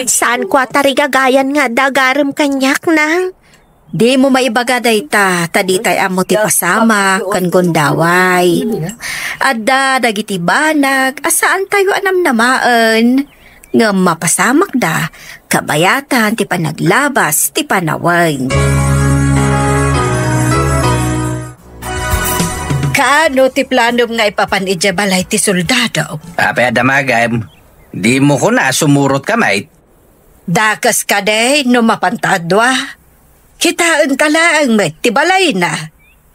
Saanko a tarigagayan nga adda agarem kaniak, Nang. Dimo maibaga dayta, ta ditay ammo ti pasamak ken gundaway. Adda dagiti banag a saantayo a namnamaen. Ngem mapasamakda, kabayatan ti panaglabas ti panawen. Kaano ti planom nga ipapan idiay balay ti soldado? Apay a damagem, dimo kuna a sumurotka met? Dakes kadi no mapanta a dua? Kitaenta laeng met ti balayna.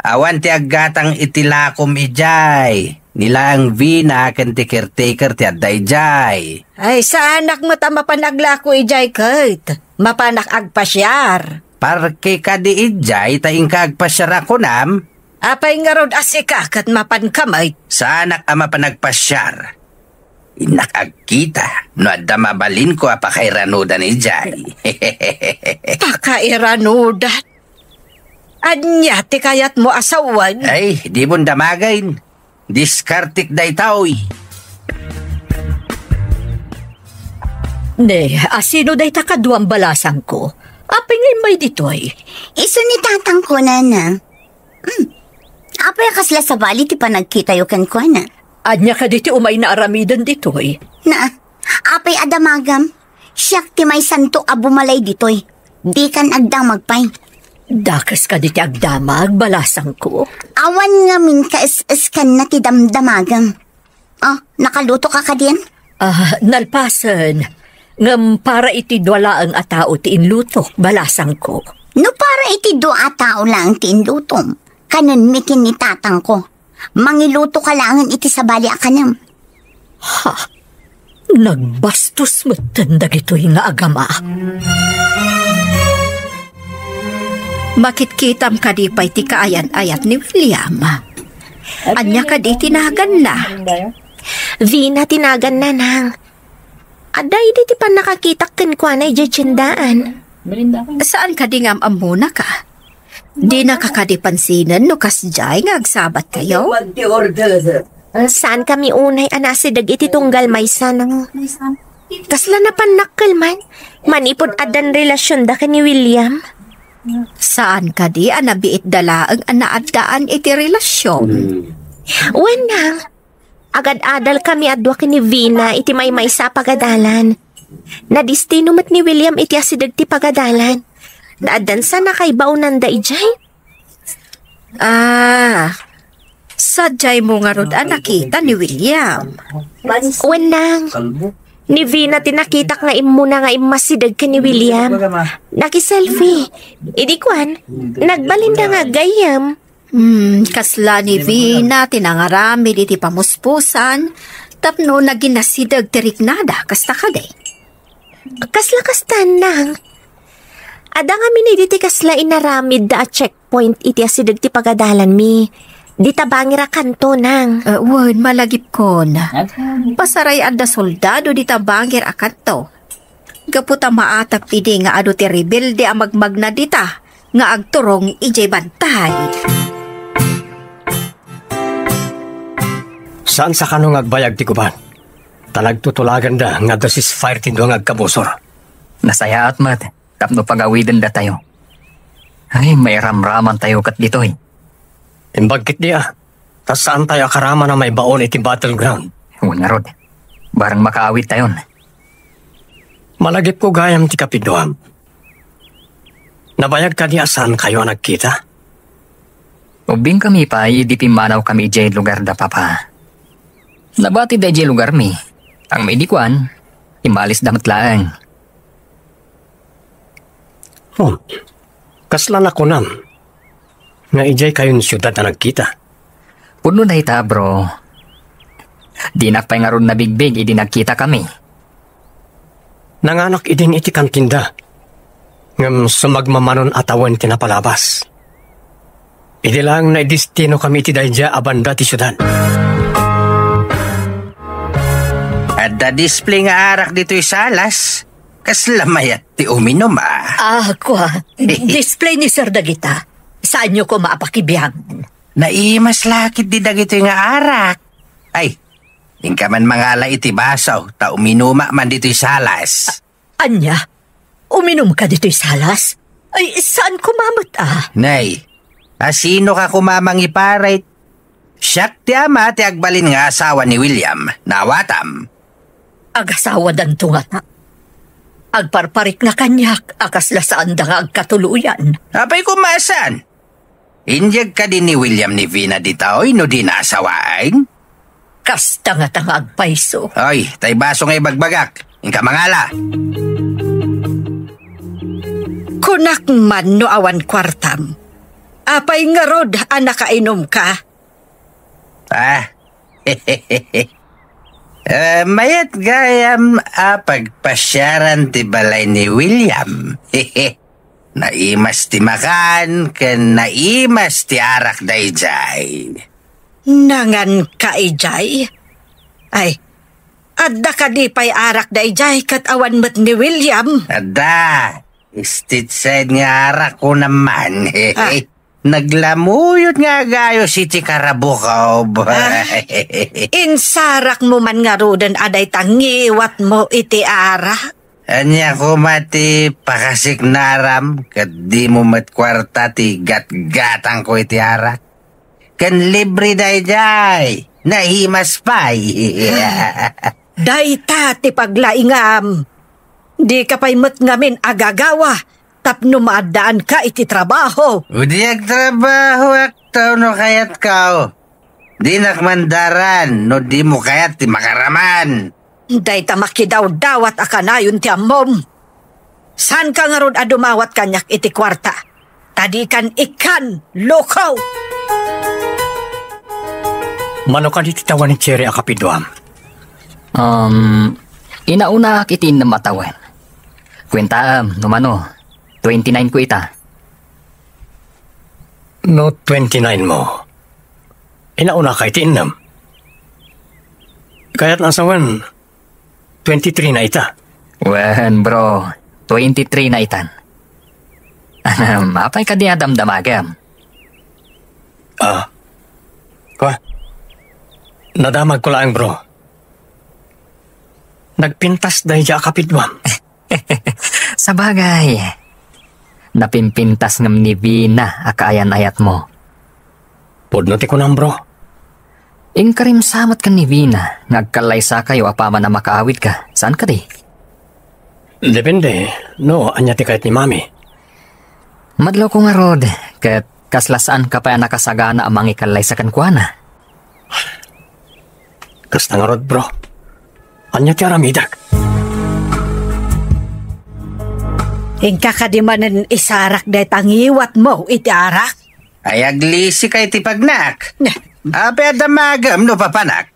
Awan ti aggatang iti lakom idiay. Ni laeng Vina ken ti caretaker ti adda idiay. Ay, saanak met a mapan aglako idiay ket. Mapanak agpasiar. Parke kadi idiay ta inka agpasiar a kunam? Apay ngarud a sika ket mapanka met? Saanak a mapan agpasiar. Innak agkita no adda mabalinko a pakairanudan idiay. Pakairanudan? Ania ti kayatmo a sawen? Ay, dimon damagen. Diskartek daytoy. Ne, asino dayta kaduam, balasangko? Apay nga immay ditoy? Isu ni tatangko, Nana. Hmm. Apay a kasla sabali ti panagkitayo kenkuana? Ania kadi ti umayna aramiden ditoy? Na, apay a damagam? Siak ti maysanto a bumalay ditoy. Dikan agdamag pay. Dakes kadi ti agdamag, balasangko? Awan ngamin kaes-eskanna ti damdamagam. Oh, nakaluto ka kadin? Ah, nalpasen. Ngem para iti dua laeng a tao ti inlutok, balasangko. No para iti dua a tao laeng ti inlutom, kanenmi ken ni tatangko. Mangiluto ka laengen iti sabali a kanem. Ha? Nagbastos metten dagitoy nga agama. Makitkitam kadi pay ti kaayan-ayat ni William? Ania kadi ti naganna? Vina ti naganna, Nang. Adda idi ti pannakakitak kenkuana idiay tiendaan. Saan kadi nga am-ammonaka? Dinaka kadi pansinen no kasdiay nga agsabattayo? Saankami unay a nasideg iti tunggal maysa, Nang. Kasla napannakkel man, manipud addan relasionda ken ni William. Saan kadi a nabiitda laeng a naaddaan iti relasion? Wen, Nang. Agad-adalkami a dua ken ni Vina iti maymaysa a pagadalan. Nadistino met ni William iti asideg ti pagadalan. Naaddan sa nakaibaonanda idiay. Ah, sadiaymo ngarud a nakita ni William? Wen, Nang. Ni Vina ti nakitak nga immuna nga immasideg ken ni William. Nakiselfie. Idi kuan, nagbalinda nga aggayyem. Hmm, kasla ni Vina ti nangaramid iti pamuspusan tapno naginasideg ti riknada, kasta kadi? Kasla kasta, Nang. Adda ngamin idi ti kasla inaramidda a checkpoint iti asideg ti pagadalanmi. Dita bangir a kanto, Nang. Eh, wen, malagipkon. Pasaray adda soldado dita bangir a kanto. Gapu ta maatap idi nga adu ti rebelde a magmagna dita nga agturong idiay bantay. Saan sa kano nga agbayag ti gubat? Ta nagtutulaganda nga adda ceasefire ti dua nga agkabusor. Nasayaat met tapno pagawidendatayo. Ay, mairamramantayo ket ditoy. Imbag ketdi a, ta saantayo a karaman a maibaon iti battleground. Wen ngarud, bareng makaawidtayon. Malagipko gayam ti kapiduam. Nabayag kadi a saankayo a nagkita? Ubbingkami pay idi pimmanawkami idiay lugarda, Papa. Nabati daydiay lugarmi. Ngem idi kuan, immalisda met laeng. Hmm. Kasla nakunam nga idiay kayon siudad a nagkita? Pudno dayta, bro. Dinak pay ngarud nabigbig idi nagkitakami. Nanganak idin iti kantinda, ngem sumagmamanon a tawen ti napalabas. Idi laeng naidestinokami iti daydiay a banda ti siudad. Adda display nga arak ditoy salas. Kasla mayat ti uminum, a. Ah, kua. Display ni Sir dagita. Saanyo koma a pakibiangan? Naimas la ketdi dagitoy nga arak. Ay, inka man mangala iti baso, ta uminuma man ditoy salas. Ania? Uminumka ditoy salas? Ay, saan koma met, a? Nay, asinoka koma mangiparit? Siak ti ama ti agbalin nga asawa ni William, naawatam. Agasawadanto ngata. Agparparikna kaniak a kasla saanda nga agkatuloyan. Apay koma a saan? Inyeg kadi ni William ni Vina ditoy no dina asawaen? Kasta ngata nga agpayso. Oy, tay baso nga ibagbagak. Inka mangala. Kunak man no awan kuartam. Apay ngarud a nakainumka? Ah. Eh, mayat gayam a pagpasiaran ti balay ni William. Naimas ti makan ken naimas ti arak daydiay. Nanganka idiay? Ay, adda kadi pay arak daydiay ket awan met ni William? Adda. State side nga arak ko naman. Ah. Naglamuyot nga agayos iti karabukob. Ah, insarakmo man ngaruden a dayta ngiwatmo iti arak? Ania koma ti pakasiknaram ket dimo met kuarta ti gatgatangko iti arak? Ken libre daydiay, naimas pay. Dayta ti paglaingam. Dika pay met ngamin agagawa tapno maaddaanka iti trabaho. Idi agtrabahoak ta no kayatko. Dinak mandaran no dimo kayat ti makaraman. Dayta makidawdawat a kanayon ti ammom. Saanka ngarud a dumawat kaniak iti kuarta? Ta dikan ikkan, loko! Mano kadi ti tawen ni Cherry a kapiduam? Um, inaunaak iti innem a tawen. Kuentaem, no mano, twenty-nine ko ita. No twenty-nine mo, inaunaka iti innem. Kayat na sawen, twenty-three na ita. Wen, bro, twenty-three na itan. Ahem, apay kadi a damdamagem? Ah. Kwa? Nadamag ko laeng, bro. Nagpintas daydiay a kapiduam. Sabagay, napimpintas ngem ni Vina a kaayan-ayatmo. Pudno ti kunam, bro. Inkarim sa met ken ni Vina nga agkallaysakayo apaman a makaawidka, saan kadi? Depende no ania ti kayat ni Mami. Madlawko ngarud, ket kasla saanka pay a nakasagana a mangikallaysa kenkuana. Kasta ngarud, bro. Ania ti aramidek? Inka kadi manen isarak dayta ngiwatmo iti arak? Ay, aglisika iti pagnak. Apay a damagem no papanak?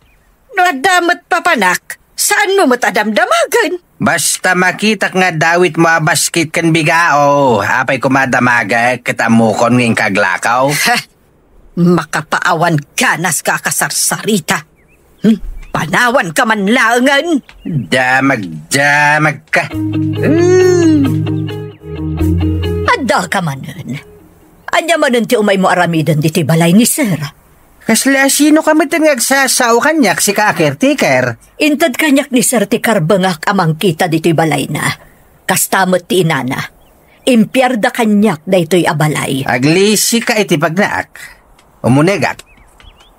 No adda met papanak, saanmo met a damdamagen? Basta makitak nga adda awitmo a basket ken bigao, apay koma a damagek ket ammokon nga inka aglakaw? Heh! Makapaawan ganaska a kasarsarita. Hmm? Panawanka man laengen! Damag-damag ka. Hmm. Addaka manen. Ania manen ti umaymo aramiden ditoy balay ni Sir? Kasla sino ka metten nga agsasao kaniak, sika a caretaker? Inted kaniak ni Sir ti karbengak a mangkita ditoy balayna. Kasta met ti inana. Impiarda kaniak daytoy a balay. Aglisika iti pagnaak. Umunegak.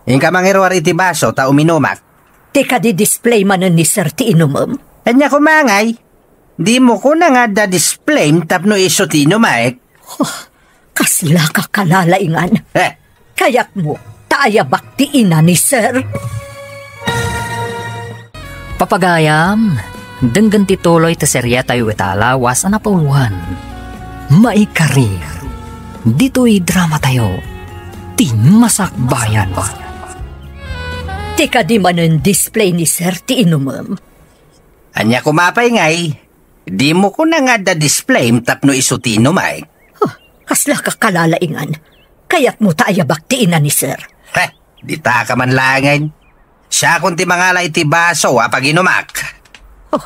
Inka mangiruar iti baso ta uminumak. Ti kadi display manen ni Sir ti inumem? Ania koma ngay? Dimo kuna nga adda display tapno isu ti inumek? Huh, kasla ka kalalaingan. Eh. Kayatmo ta ayabak ti ina ni Sir? Papagayam, denggen ti tuloy ti serietayo ita a lawas a napauluan. Maikarir, ditoy dramatayo, ti Masakbayan. Ti kadi manen display ni Sir ti inumem? Ania koma pay ngay? Dimo kuna nga adda display tapno isu ti inumek? Huh, kasla ka kalalaingan. Kayatmo ta ayabak ti ina ni Sir? Heh, ditaka man laengen. Siakon ti mangala iti baso a paginumak. Oh,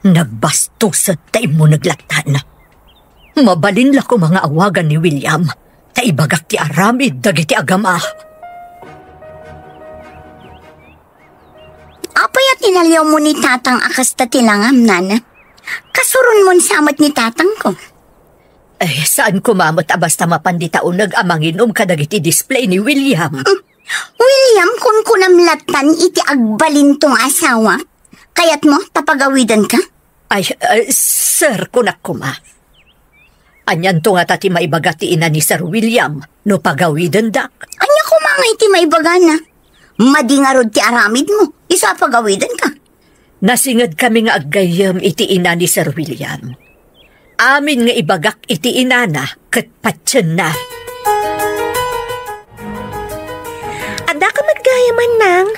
nagbastos ta immuneg lattan. Mabalin la koma nga awagan ni William, ta ibagak ti aramid dagiti agama. Apay a tinaliawmo ni Tatang a kasta ti langam, Nana? Kasuronmon sa met ni Tatangko. Ay, saan koma met a basta mapan dita uneg a manginum kadagiti display ni William? Hmm. William, kunkunam lattan iti agbalinto nga asawa. Kayatmo ta pagawidenka? Ay, eh, sir, kunak koma. Anianto ngata ti maibaga ti ina ni Sir William no pagawidendak? Ania koma nga iti maibagana? Madi ngarud ti aramidmo, isu a pagawidenka. Nasingedkami nga aggayyem iti ina ni Sir William. Amin nga ibagak iti inana ket patienna. Addaka met gayam, Nang.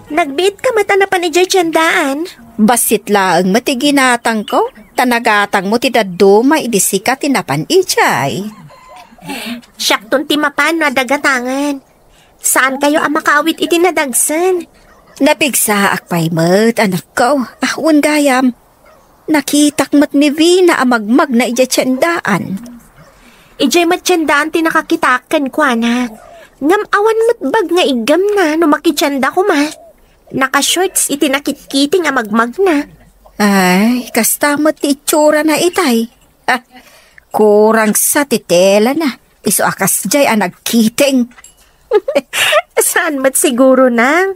Nagbiitka met a napan idiay tiendaan. Bassit laeng met ti ginatangko, ta nagatangmo ti dadduma idi sika ti napan idiay. Siakton ti mapan no adda gatangen. Saankayo a makaawit iti nadagsen. Napigsaak pay met, anakko. Ah, wen gayam. Nakitak met ni Vina a magmagna idiay tiendaan. Idiay met tiendaan ti nakakitaak kenkuana. Ngem awan met bag nga iggemna no makitienda koma. Naka-shorts iti nakitkiting a magmagna. Ay, kasta met ti itsurana itay. Ah, kurang sa ti telana. Isu a kasdiay a nagkiting. Saan met siguro, Nang?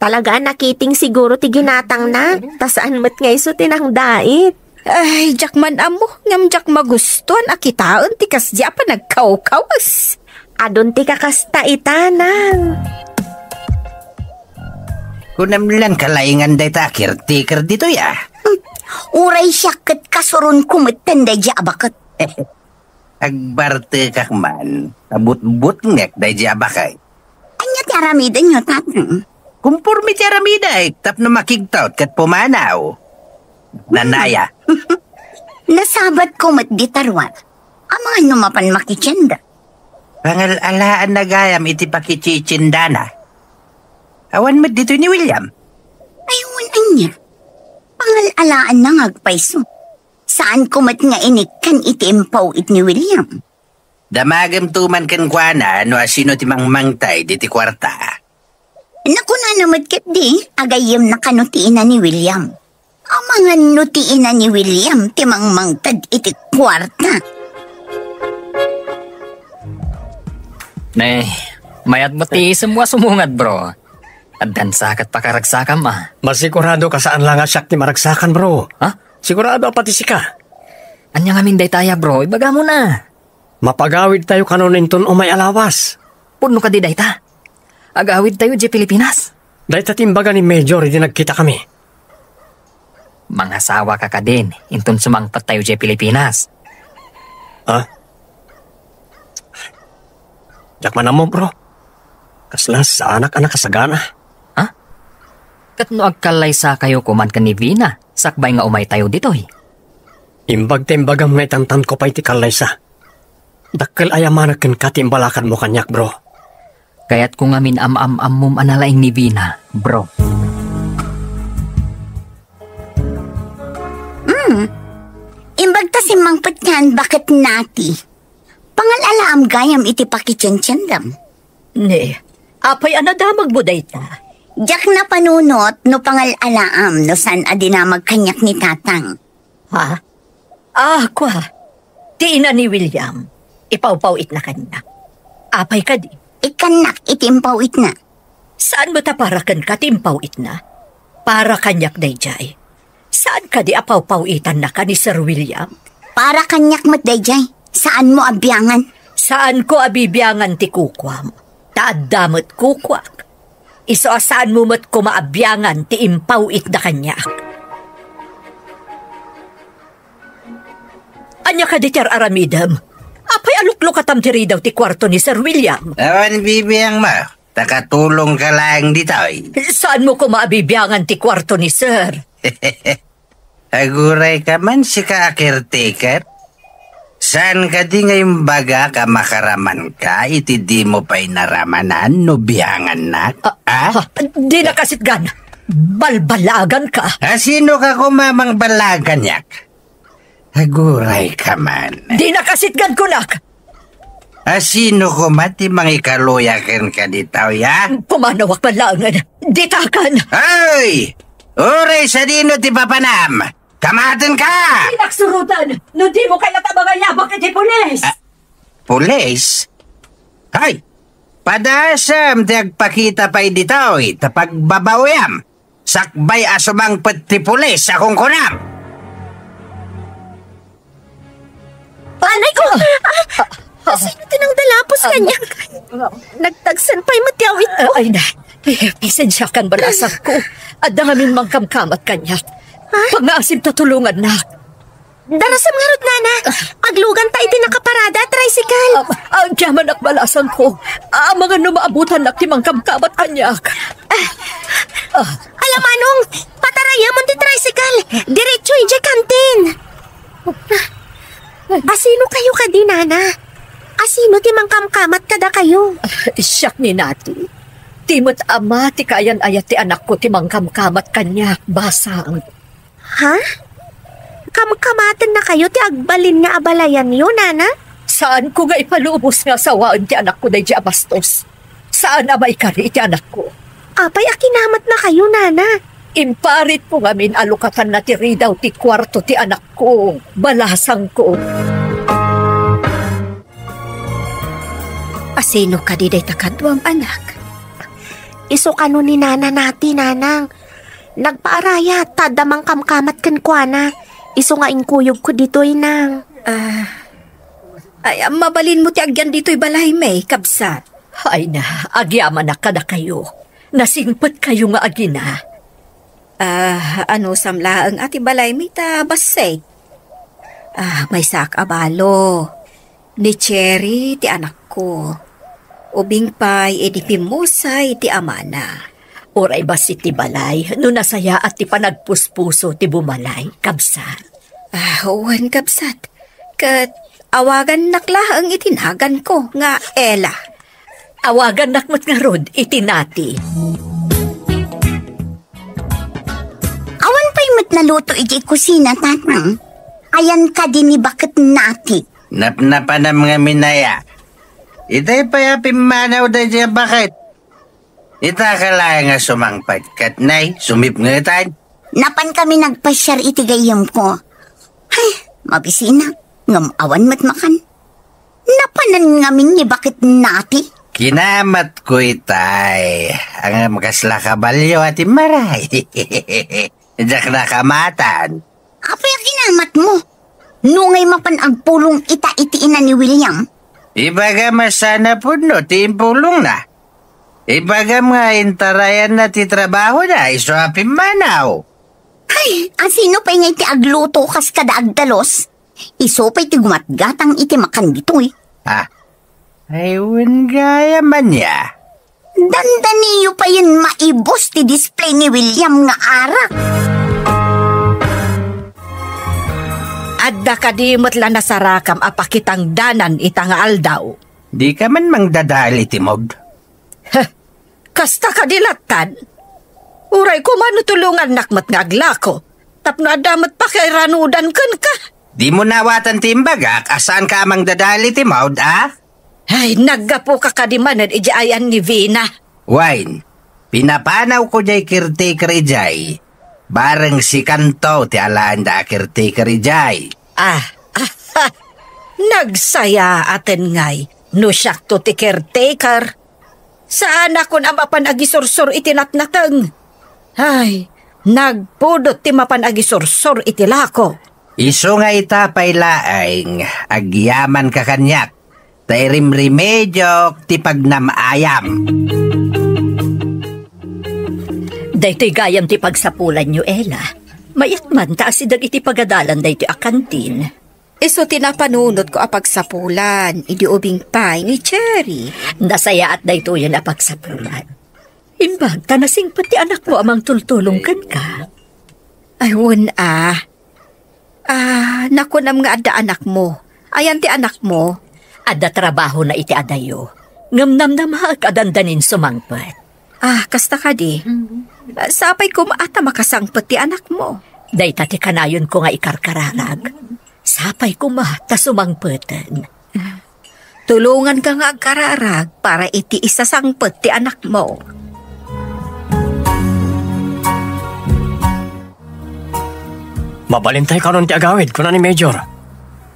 Talaga a nakiting siguro ti ginatangna, ta saan met nga isu ti nangdait. Ay, diak man ammo, ngem diak magustuan a kitaen ti kasdi a panagkawkawas. Adun ti kakasta ita, Nang. Kunam lan kalaingan dayta a caretaker ditoy, a. Hmm, uray siak ket kasuronko metten daydi a baket. Agbartekak man, ta butbutngek daydi a baket. Ania ti aramidenyo, Tatang? Kumporme ti aramidek tapno makigtaw ket pumanaw. Nanaya. Nasabatko met dita ruar. Amangan no mapan makitienda. Pangal-alaanna gayam iti pakititiendana. Awan met ditoy ni William. Ay, wen ania? Pangal-alaanna nga agpayso. Saanko met nga inikkan iti impaw-it ni William. Damagem to man kenkuana no asino ti mangmangtay diti kuarta. Nakunana met ketdi, agayyemna kano ti ina ni William. Amangan no ti ina ni William ti mangmangted iti kuarta. Ne, mayat met ti isemmo a sumungad, bro. Addan sa ket pakaragsakam, a. Masigurado ka saan la nga siak ti maragsakan, bro. Ha? Sigurado a pati sika. Ania ngamin dayta, bro? Ibagam na. Mapagawidtayo kanon inton umay a lawas. Pudno kadi dayta? Agawidtayo idiay Pilipinas? Dayta ti imbaga ni Major idi nagkitakami. Mangasawaka kadin inton sumangpettayo idiay Pilipinas. Ha? Diak man ammo, bro. Kasla saanak a nakasagana. Ha? Ket no agkallaysakayo koma ken ni Vina, sakbay nga umaytayo ditoy? Imbag ta imbagam nga itantanko pay ti kallaysa. Dakkel a yamanek kenka ti imbalakadmo kaniak, bro. Kayatko ngamin a maam-ammom a nalaing ni Vina, bro. Hmm. Imbag ta simmangpet nga baket nati. Pangal-alaam gayam iti pakitientsendam. Ne, apay a nadamagmo dayta? Diak napanunot no pangal-alaam no saan a dinamag kaniak ni Tatang. Ha? Ah, kua. Ti ina ni William, ipawpaw-itna kaniak. Apay kadi? Ikkannak iti impaw-itna. Saan met a para kenka ti impaw-itna? Para kaniak daydiay. Saan kadi a pawpaw-itannaka ni Sir William? Para kaniak met daydiay. Saanmo a biangan. Saanko a bibiangan ti kukuam. Ta adda met kukuak. Isu a saanmo met koma a biangan ti impaw-itda kaniak. Ania kadi ti ar-aramidem? Apay a luklukatam ti ridaw ti kuarto ni Sir William? Awan bibiangmo, ta katulongka laeng ditoy. Saanmo koma a bibiangan ti kuarto ni Sir? Agurayka man, sika a caretaker? Saan kadi nga imbagak a makaramanka iti dimo pay naramanan no biangannak? Ah, ah? Ah, di nakasitgan. Balbalaganka. A sinoka koma a mangbalagan kaniak? Agurayka man. Di nakasitgan, kunak. A sino koma ti mangikaluya kenka ditoy, a? Pumanawak man laengen. Ditakan! Ay! Uray sadino ti papanam! Kamatenka! Di naksurotan! No dimo kayat a mangayabak iti pulis! Ah, pulis? Ay! Padasem ti agpakita pay ditoy ta pagbabaoyam. Sakbay a sumangpet ti pulis a kunkunam. Anay ko! Ah, sino ti nangdalapos kaniak? Nagtagsen pay met ti awitko. Ah, ay na. Ay, pasensiakan, balasangko. Adda ngamin mangkamkamat kaniak. Ha? Pangngaasim ta tulongannak. Darasem ngarud, nana. Agluganta iti nakaparada a tricycle. Ah, agyamanak, balasangko. Amangan no maabutannak ti mangkamkamat kaniak. Ah. Ala, manong, patarayemon ti tricycle. Diretso idiay kantin. A sino kayo kadi, nana? A sino ti mangkamkamat kadakayo? Ah, siak ni Nati. Ti met ama ti kaayan-ayat ti anakko ti mangkamkamat kaniak, basang. Ha? Kamkamatenna kayo ti agbalin nga abalayanyo, nana? Saanko nga ipalubos nga sawaen ti anakko daydi a bastos. Saan a maikari iti anakko. Apay a kinamatna kayo, nana? Imparitko ngamin a lukatanna ti ridaw ti kuarto ti anakko, balasangko. A sino kadi dayta kaduam, anak? Isu kano ni Nana Nati, nanang. Nagpaarayat ta adda mangkamkamat kenkuana. Isu nga inkuyogko ditoy, nang. Ah, ay, mabalinmo ti agyan ditoy balaymi, kabsat. Ay na, agyamanak kadakayo. Nasingpetkayo nga agina. Ah, anusam laeng a ti balaymi ta bassit. Ah, maysaak a balo. Ni Cherry ti anakko. Ubing pay idi pimmusay ti amana. Uray bassit ti balay no nasayaat ti panagpuspuso ti bumalay, kabsat. Ah, wen, kabsat. Ket awagannak laeng iti naganko nga Ella. Awagannak met ngarud iti Nati. Awan pay met naluto iti kusina, tatang. Ayan kadi ni baket Nati. Napnapanam ngamin aya. Itay pay a pimmanaw daydi a baket. Ita ka laeng a sumangpet ket nay, sumipngetan. Napan kami nagpasiar iti gayyemko. Ay, mabisinak, ngem awan met makan. Napanan ngamin ni baket Nati. Kinamatko itay, ngem kasla kabalio a timmaray. Diak nakamatan. Apay a kinamatmo? No ngay mapan agpulong ita iti ina ni William? Ibagam a saan a pudno ti impulongna. Ibagam nga intarayanna ti trabahona isu a pimmanaw. Ay, asino pay ngay ti agluto kas kada agdalus? Isu pay ti gumatgatang iti makan ditoy. Ah, ay, wen gayam ania. Dandaniyo payen maibus ti display ni William nga arak. Adda kadi met la nasarakam a pakitangdanan ita nga aldaw? Dika man mangdadael iti maud. Heh, kasta kadi lattad? Uray koma no tulongannak met nga aglako, tapno adda met pakairanudan kenka. Dimo naawatan ti imbagak a saanka a mangdadael iti maud, a? Ay, naggapuka kadi manen idiay ayan ni Vina? Wen, pinapanawko diay caretaker idiay. Bareng sikanto ti alaenda a caretaker idiay. Ah, ah, ah. Nagsayaaten ngay no siakto ti caretaker. Saanakon a mapan agisursor iti natnateng. Ay, nagpudot ti mapan agisursor iti lako. Isu nga ita pay laeng, agyamanka kaniak, ta irimrimediok ti pagnam-ayam. Daytoy gayam ti pagsapulanyo, Ella. Mayat man ta asideg iti pagadalan daytoy a kantin. Isu ti napanunotko a pagsapulan, idi ubing pay ni Cherry. Nasayaat daytoyen a pagsapulan. Imbag ta nasingpet ti anakmo a mangtultulong kenka. Ay, wen a. Ah, nakunam nga adda anakmo. Ayan ti anakmo? Adda trabahona iti adayo. Ngem namnamaek a dandanin sumangpet. Ah, kasta kadi. Mm. Ah, sapay koma a ta makasangpet ti anakmo. Dayta ti kanayonko nga ikarkararag. Sapay koma ta sumangpeten. Tulonganka nga agkararag para iti isasangpet ti anakmo. Mabalintay kanon ti agawid, kuna ni Major.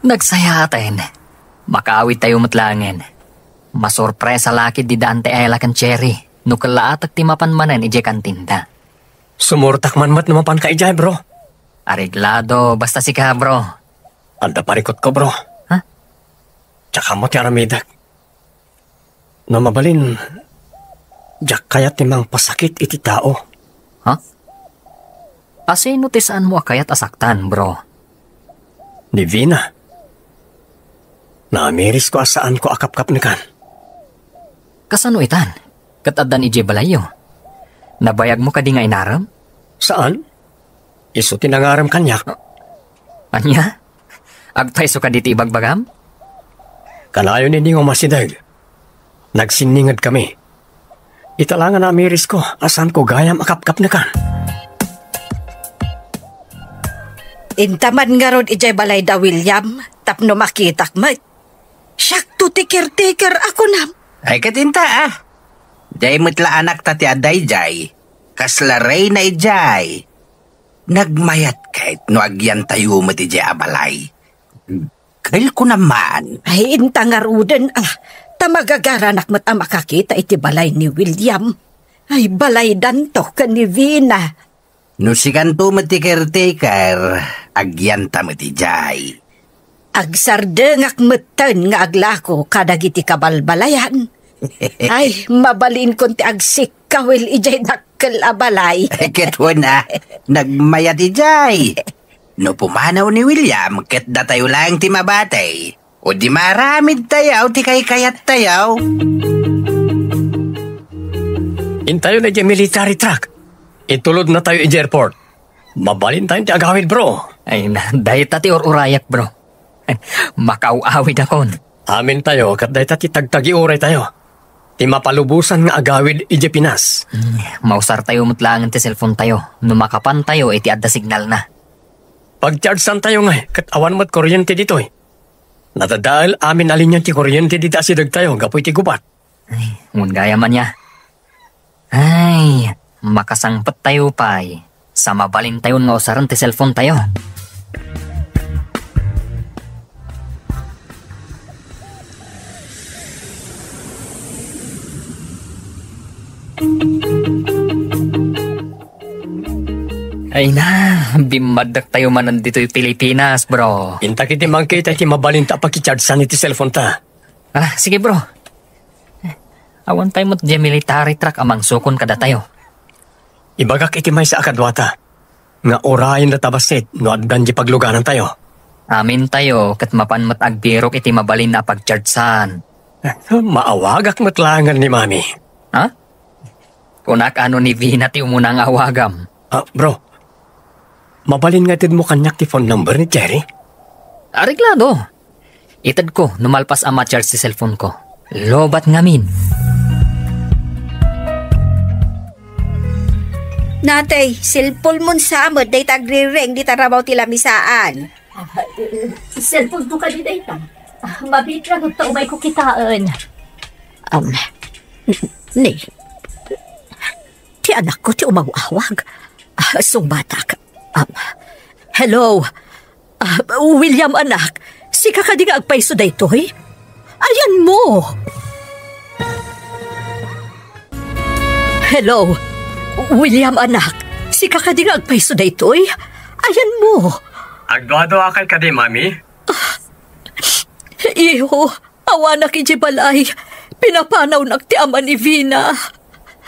Nagsayaaten. Makaawidtayo met laengen. Masorpresa la ketdi da Auntie Ella ken Cherry no kellaatek ti mapan manen idiay kantinda. Sumurtak man met no mapanka idiay, bro. Areglado, basta sika, bro. Adda parikutko, bro. Ha? Diak ammo ti aramidek. No mabalin, diak kayat ti mangpasakit iti tao. Ha? Asino ti saanmo a kayat a saktan, bro? Ni Vina. Naamirisko a saanko a kapkapnekan. Kasano itan? Ket addan idiay balayyo? Nabayagmo kadi nga inarem? Saan? Isu ti nangarem kaniak. Ania? Agpayso kadi ti ibagbagam? Kanayon idi nga umasideg, nagsinningedkami. Ita la nga naamirisko a saanko gayam a kapkapnekan. Inta man ngarud idiay balay da William tapno makitak met. Siakto ti caretaker a kunam. Ay, ket inta, ah. Diay met la anakta ti adda idiay. Kasla reyna idiay. Nagmayat ket no agyantayo met idiay a balay. Kel kunam man. Ay, inta ngaruden, ah. Ta magagaranak met a makakita iti balay ni William. Ay, balaydanto ken ni Vina. No sikanto met ti caretaker, agyanta met idiay. Agsardengak metten nga aglako kadagiti kabalbalayan. Ay, mabalinkon ti agsikkawil idiay dakkel a balay. Ket wen a, nagmayat idiay. No pumanaw ni William, ket datayo laeng ti mabati. O di maaramidtayo ti kaykayattayo. Intayon idiay military truck. Itulodnatayo idiay airport. Mabalintayon ti agawid, bro. Ay na, dayta ti ur-urayak, bro. Makaaw-awidakon. Amintayo ket dayta ti tagtagiuraytayo. Ti mapalubosan nga agawid idiay Pinas. Hmm, mausartayo met laengen ti cellphonetayo no makapantayo iti adda signalna. Pagchargeantayo ngay ket awan met kuryente ditoy. Nadadael amin a linia ti kuryente dita asidegtayo gapu iti gubat. Ay, ngem gayam ania. Ay, makasangpettayo pay. Sa mabalintayon nga usaren ti cellphonetayo. Ay na, bimmaddaktayo manen ditoy Pilipinas, bro. Intak iti mangkita iti mabalinta a pakichargean iti cellphone ta. Ah, sige, bro. Awan tayo met diay military truck a mangsukon kadatayo. Ibagak iti maysa a kaduata nga urayen data bassit no addan diay pagluganantayo. Amintayo ket mapan met agbirok iti mabalin a pagchargean. Maawagak met laengen ni Mami. Ha? Kunak ano ni Vina ti umuna nga awagam. Ah, bro, mabalin nga itedmo kaniak ti phone number ni Jerry? Areglado. Itedko no malpas a ma-charge ti cellphone ko. Lobat ngamin. Natay, cellphone mon sa met dayta agrireng dita rabaw ti lamisaan. Ah, eh, cellphone ko kadi dayta. Ah, mabiit la no ta umayko kitaen. Um, ni, ti anakko ti umaw-awag. Ah, sungbatak. Um, hello. Ah, William, anak. Sika kadi nga agpayso daytoy? Ayanmo. Hello. William, anak. Sika kadi nga agpayso daytoy? Ayanmo. Agduaduakay kadi, Mami? Iho, awanak idiay balay. Pinapanawnak ti ama ni Vina.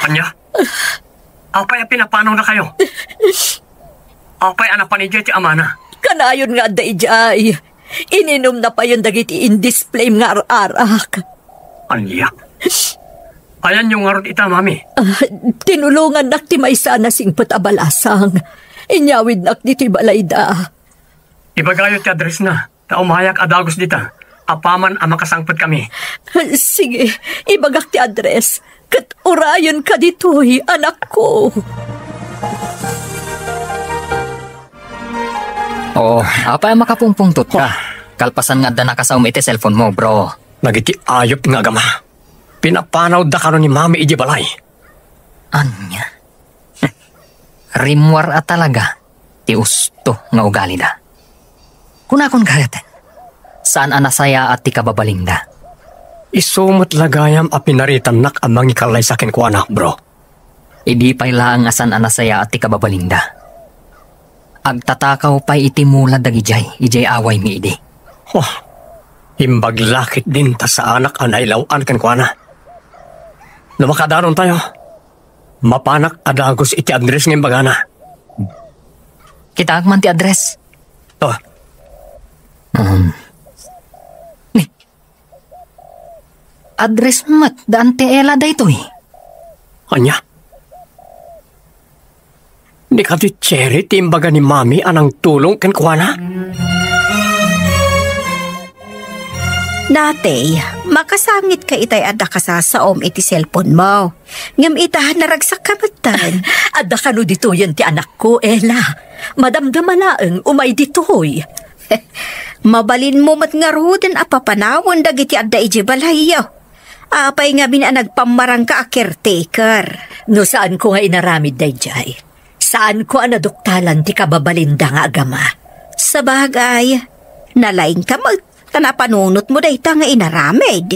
Ania? Apay a pinapanawnakayo? Apay a napan idiay ti amana? Kanayon nga adda idiay. Ininumna payen dagiti indisplame nga ar-arak. Ania? Ayanyo ngarud ita, Mami? Ah, tinulongannak ti maysa a nasingpet a balasang. Inyawidnak ditoy balayda. Ibagayo ti addressna, ta umayak a dagus dita, apaman a makasangpetkami. Sige, ibagak ti address, ket urayenka ditoy, anakko. Oo, apay a makapungpungtotka? Kalpasan nga adda nakasaom iti cellphone mo, bro. Dagiti ayup nga agama. Pinapanawda kano ni Mami idiay balay. Ania? Rimmuar a talaga ti usto nga ugalida. Kunakon kayat, saan a nasayaat ti kababalinda. Isu met la gayam a pinaritannak a mangikallaysa kenkuana, bro. Idi pay laeng a saan a nasayaat ti kababalinda. Agtatakaw pay iti mula dagidiay, idiay awaymi idi. Oh, imbag la ketdin ta saanak a nailaw-an kenkuana. No makadanontayo, mapanak a dagus iti address nga imbagana. Kitaek man ti address. Oh. Um, ni, address met da Auntie Ella daytoy. Ania? Ni kadi Cherry ti imbaga ni Mami a nangtulong kenkuana? Natay, makasangitka itay adda kasasaom iti cellphone mo. Ngem ita, naragsakka metten. Adda kano ditoyen ti anakko, Ella. Madamdama laeng, umay ditoy. Mabalinmo met ngaruden a papanawen dagiti adda idiay balayyo. Apay ngamin a nagpammarangka a caretaker? No saanko nga inaramid daydiay, saanko a naduktalan ti kababalinda nga agama. Sabagay, nalaingka met ta napanunotmo dayta nga inaramid.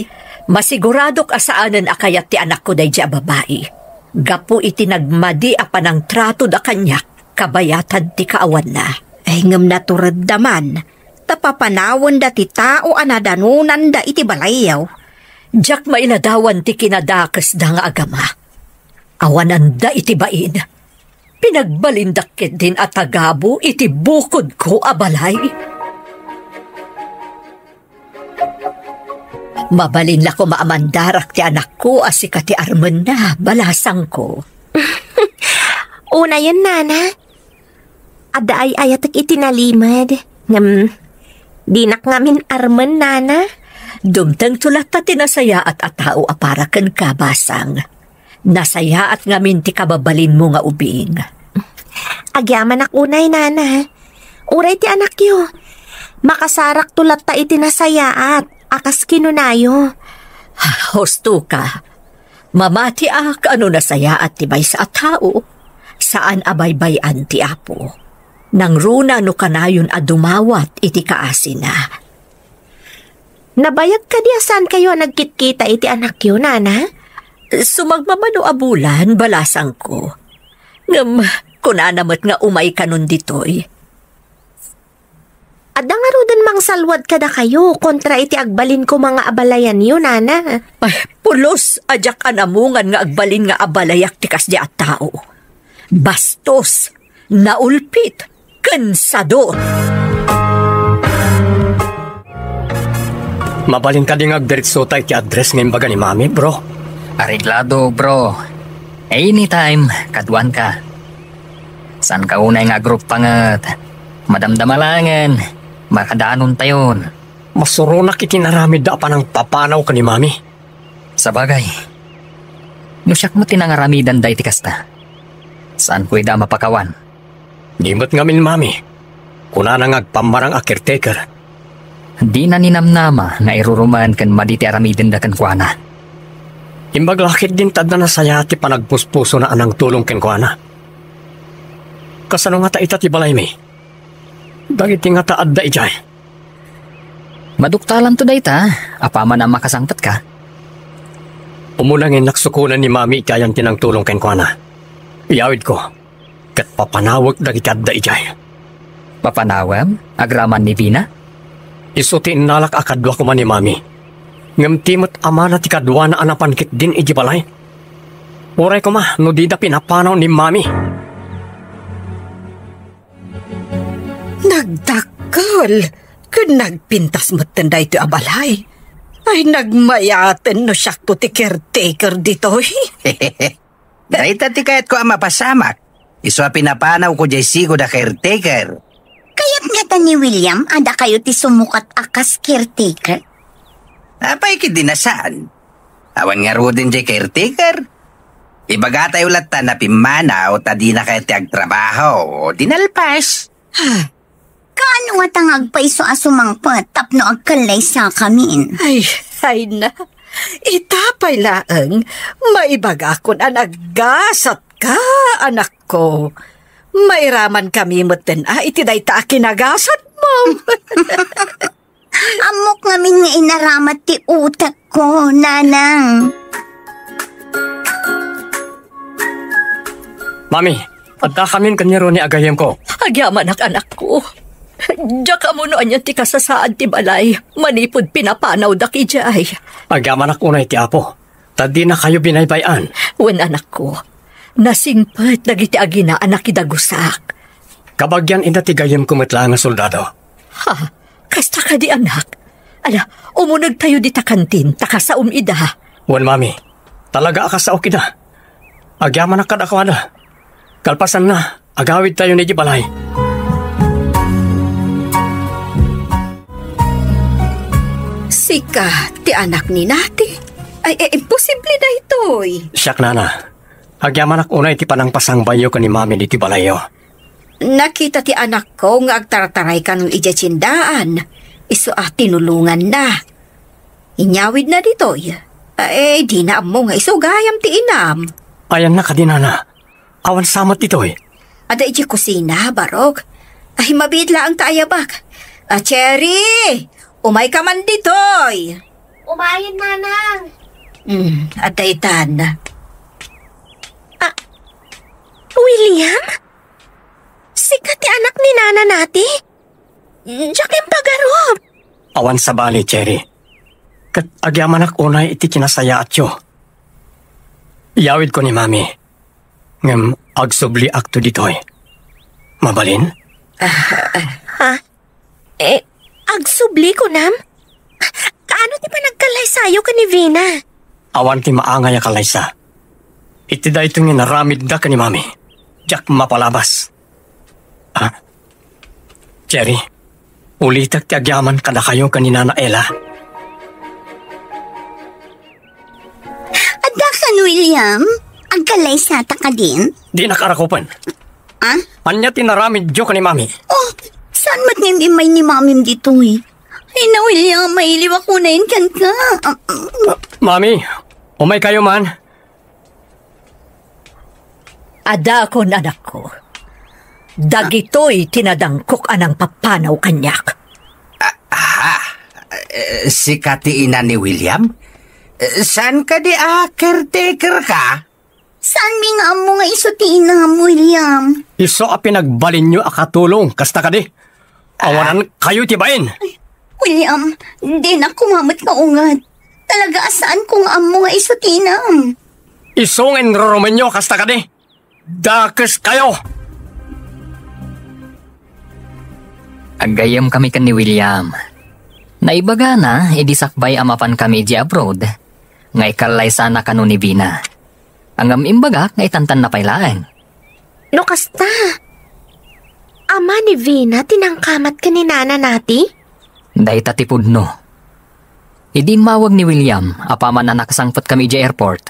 Masiguradok a saanen a kayat ti anakko daydiay a babai. Gapu iti nagmadi a panangtratoda kaniak, kabayatan ti kaawanna. Ay, ngem naturedda man, ta papanawenda ti tao a nadanonanda iti balayyo. Diak mailadawan ti kinadakesda nga agama. Awananda iti bain. Pinagbalindak ketdin a tagabu iti bukodko a balay. Mabalin la koma a mandarak ti anakko a sika ti armenna, balasangko. Unayen, nana. Adda ay-ayatek iti nalimed. Ngem, dinak ngamin armen, nana. Dumtengto latta ti nasayaat a tao a para kenka, basang. Nasayaat ngamin ti kababalinmo nga ubing. Agyamanak unay, nana. Uray ti anakyo, makasarakto latta iti nasayaat a kas kinunayo. Husto ka. Mamatiak a no nasayaat ti maysa a tao, saan a baybay-an ti Apo. Nangruna no kanayon a dumawat iti kaasina. Nabayag kadi a saankayo a nagkitkita iti anakyo, nana? Sumagmamano a bulan, balasangko. Ngem, Kunana met nga umay kanon ditoy. Adda ngaruden mangsalwad kadakayo kontra iti agbalin koma nga abalayanyo, nana. Ay, pulos a diak anamungan nga agbalin nga abalayak ti kasdi a tao. Bastos, naulpit, ken sadot. Mabalin kadi nga agdiretsota iti address nga imbaga ni Mami, bro? Areglado, bro. Anytime, kaduanka. Saanka unay nga agruppanget. Madamdama laengen, makadanontayon. Masuronak iti naramidda a panangpapanaw ken ni Mami. Sabagay, no siak met ti nangaramidan daydi kasta, saanko ida mapakawan. Di met ngamin, Mami. Kunana nga agpammarang a caretaker. Dina ninamnama nga irurumen ken madi ti aramidenda kenkuana. Imbag la ketdin ta adda nasayaat ti panagpuspusona a nangtulong kenkuana. Kasano ngata ita ti balaymi? Dagiti ngata adda idiay. Maduktalanto dayta, apaman a makasangpetka. Umuna nga innak sukonen ni Mami iti ayan ti nangtulong kenkuana. Iyawidko, ket papanawek dagiti adda idiay. Papanawem? Agraman ni Vina? Isu ti innalak a kadua koma ni Mami. Ngem ti met amana ti kaduana a napan ketdin iti balay. Uray koma no dida pinapanaw ni Mami. Nagdakkel ken nagpintas metten daytoy a balay. Ay, nagmayaten no siakto ti caretaker ditoy. Dayta ti kayatko a mapasamak. Isu a pinapanawko diay sigud a caretaker. Kayat ngata ni William a dakayo ti sumukat a kas caretaker? Apay ketdi a saan? Awan ngaruden diay caretaker. Ibagatayo latta a pimmanaw ta dina kayat ti agtrabaho. Di nalpas. Kaano ngata nga agpayso a sumangpet tapno agkallaysakamin? Ay, ay na. Ita pay laeng, maibagakon a naggasatka, anakko. Mairamankami metten a iti dayta a kinagasatmo. Ammok ngamin nga inaramat ti utekko, nanang. Mami, addakamin ken ni Ronnie a gayyemko. Agyamanak, anakko. Diak ammo no anian ti kasasaad ti balay manipud pinapanawdak idiay. Agyamanak unay ti Apo, ta dinakayo binaybay-an. Wen, anakko, nasingpet dagiti agina a nakidagusak. Kabagian ida ti gayyemko met laeng a soldado. Ha? Kasta kadi, anak? Ala, umunegtayo dita kantin, ta kasaom ida. Wen, Mami. Talaga a kasaok ida. Agyamanak kadakuada. Kalpasanna, agawidtayon idiay balay. Sika ti anak ni Nati? Ay, eh, imposible daytoy. Siak, nana. Agyamanak unay ti panangpasangbayyo ken ni Mami ditoy balayyo. Nakita ti anakko nga agtartaray kanon idiay tiendaan. Isu a tinulonganna. Inyawidna ditoy. Eh, dina ammo nga isu gayam ti inam. Ayanna kadi, nana? Awan sa met ditoy. Adda idiay kusina, barok. Ay, mabiit laeng ta ayabak. A, Cherry! Umayka man ditoy! Umayen, nanang. Hmm, adda itan. Ah, William? Sika ti anak ni Nana Nati? Diak impagarup. Awan sabali, Cherry. Ket agyamanak unay iti kinasayaatyo. Iyawidko ni Mami. Ngem agsubliakto ditoy. Mabalin? Ha? Eh, agsubli, kunam? Kaano ti panagkallaysayo ken ni Vina? Awan ti maangay a kallaysa. Iti daytoy nga inaramidda ken ni Mami, diak mapalabas. Ah, Cherry, ulitek ti agyaman kadakayo ken ni Nana Ella. Adda kan, William? Agkallaysata kadin? Dinak arakupen. Ah? Ania ti inaramidyo ken ni Mami? Oh, saan met nga im-immay ni Mamim ditoy? Ay na, William, mailiwak unayen kenka. Ah, Mami, umaykayo man. Adakon, anakko. Dagitoy ti nadangkok a nangpapanaw kaniak. Ah, aha. Eh, sika ti ina ni William? Eh, saan kadi a caretaker ka? Saanmi nga ammo nga isu ti inam, William. Isu a pinagbalinyo a katulong, kasta kadi? Awanan kayo ti bain. William, dinak kumamet nga unget. Talaga a saanko nga ammo nga isu ti inam. Isu nga inrurumenyo, kasta kadi? Dakes kayo! Aggayyem kami ken ni William. Naibagana idi sakbay a mapan kami idiay abroad, nga ikallaysana kano ni Vina. Ngem imbagak nga itantanna pay laeng. No kasta, ama ni Vina ti nangkamat ken ni Nana Nati? Dayta ti pudno. Idi immawag ni William, apaman a nakasangpet kami idiay airport,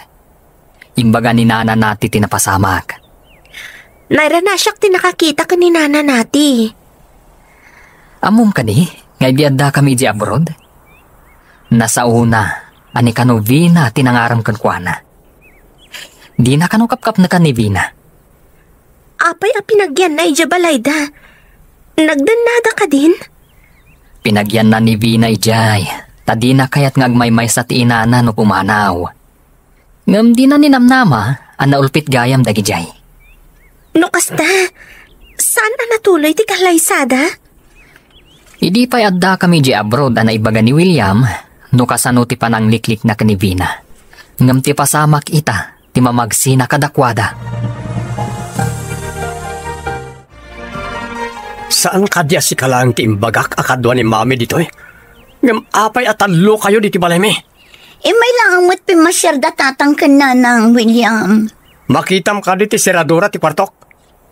imbaga ni Nana Nati ti napasamak. Nairana siak ti nakakita ken ni Nana Nati. Ammom kadi nga idi adda kami idiay abroad? Nasaona a ni kano Vina ti nangaram kenkuana. Dina kano kapkapnekan ni Vina. Apay a pinagianna idiay balayda? Nagdennada kadin? Pinagianna ni Vina idiay, ta dina kayat nga agmaymaysa ti inana no pumanaw. Ngem dina ninamnama a naulpit gayam dagidiay. No kasta, saan a natuloy ti kallaysada? Idi pay adda kami idiay abroad a naibaga ni William no kasano ti panangliklikna ken ni Vina. Ngem ti pasamak ita ti mamagsina kadakuada. Saan kadi a sika laeng ti imbagak a kadua ni Mami ditoy? Ngem apay a tallo kayo ditoy balaymi? Immay laeng met pimmasiar da tatang ken nanang, William. Makitam kadi ti seradura ti kuartok?